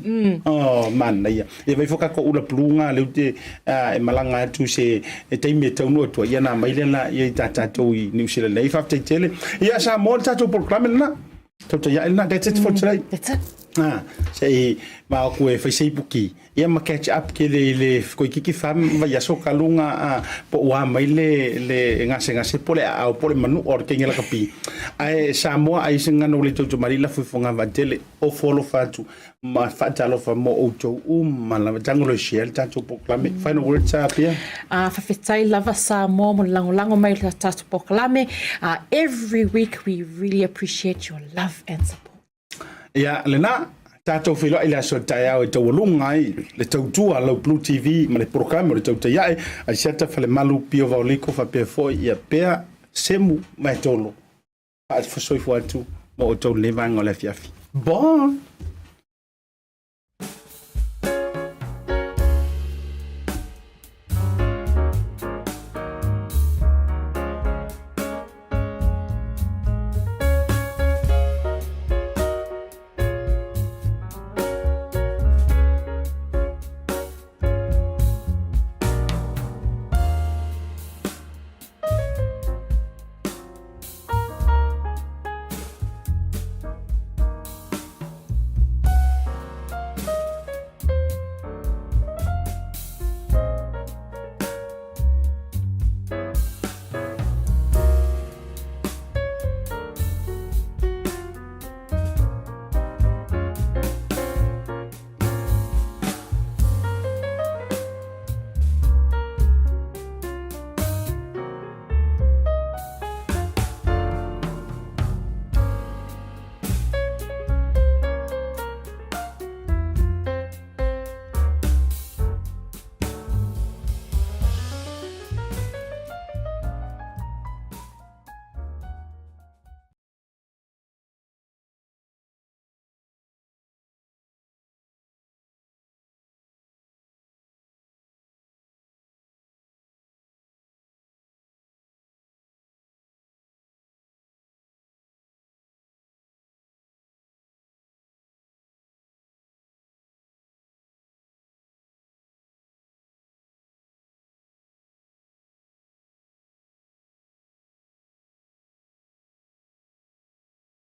Oh, manaia. Ia vai foi kako ula blue nga leu te e malaga atu se e taimi e taunuu atu ai, ia na mai lea la ia i tā tātou i New Zealand nei. Faafetai tele. Ia Samoa le tatou polokalame lena. Tautai ae lena. That's it for today. That's it. Ah, se i ma aku e fai seipuki. Ia ma catch up ke le le koikiki fam vaiaso ka lunga a po ua mai le le gasegase po le aao po le manu o le kenge lakapi. Ae Samoa ai se ngano le toutou mali la fuifuga vaatele o folofa atu ma faatalofa mo outou uma lava tango le share le tatou polokalame. Final words a Pia? A faafetai lava Samoa mo le lagolago mai o le tatou polokalame. Every week we really appreciate your love and support. Ia, lena, tatou feiloai i le aso taeao e taualuga ai le tautua a lau Blue TV ma le polokalame o le Tautai Ae, Asiata Falemalu, Pio Vaoliko faapea foi ia Pea, Semu ma Etolo. Faasoifua atu mo outou lenei vaega o le afiafi. Bye!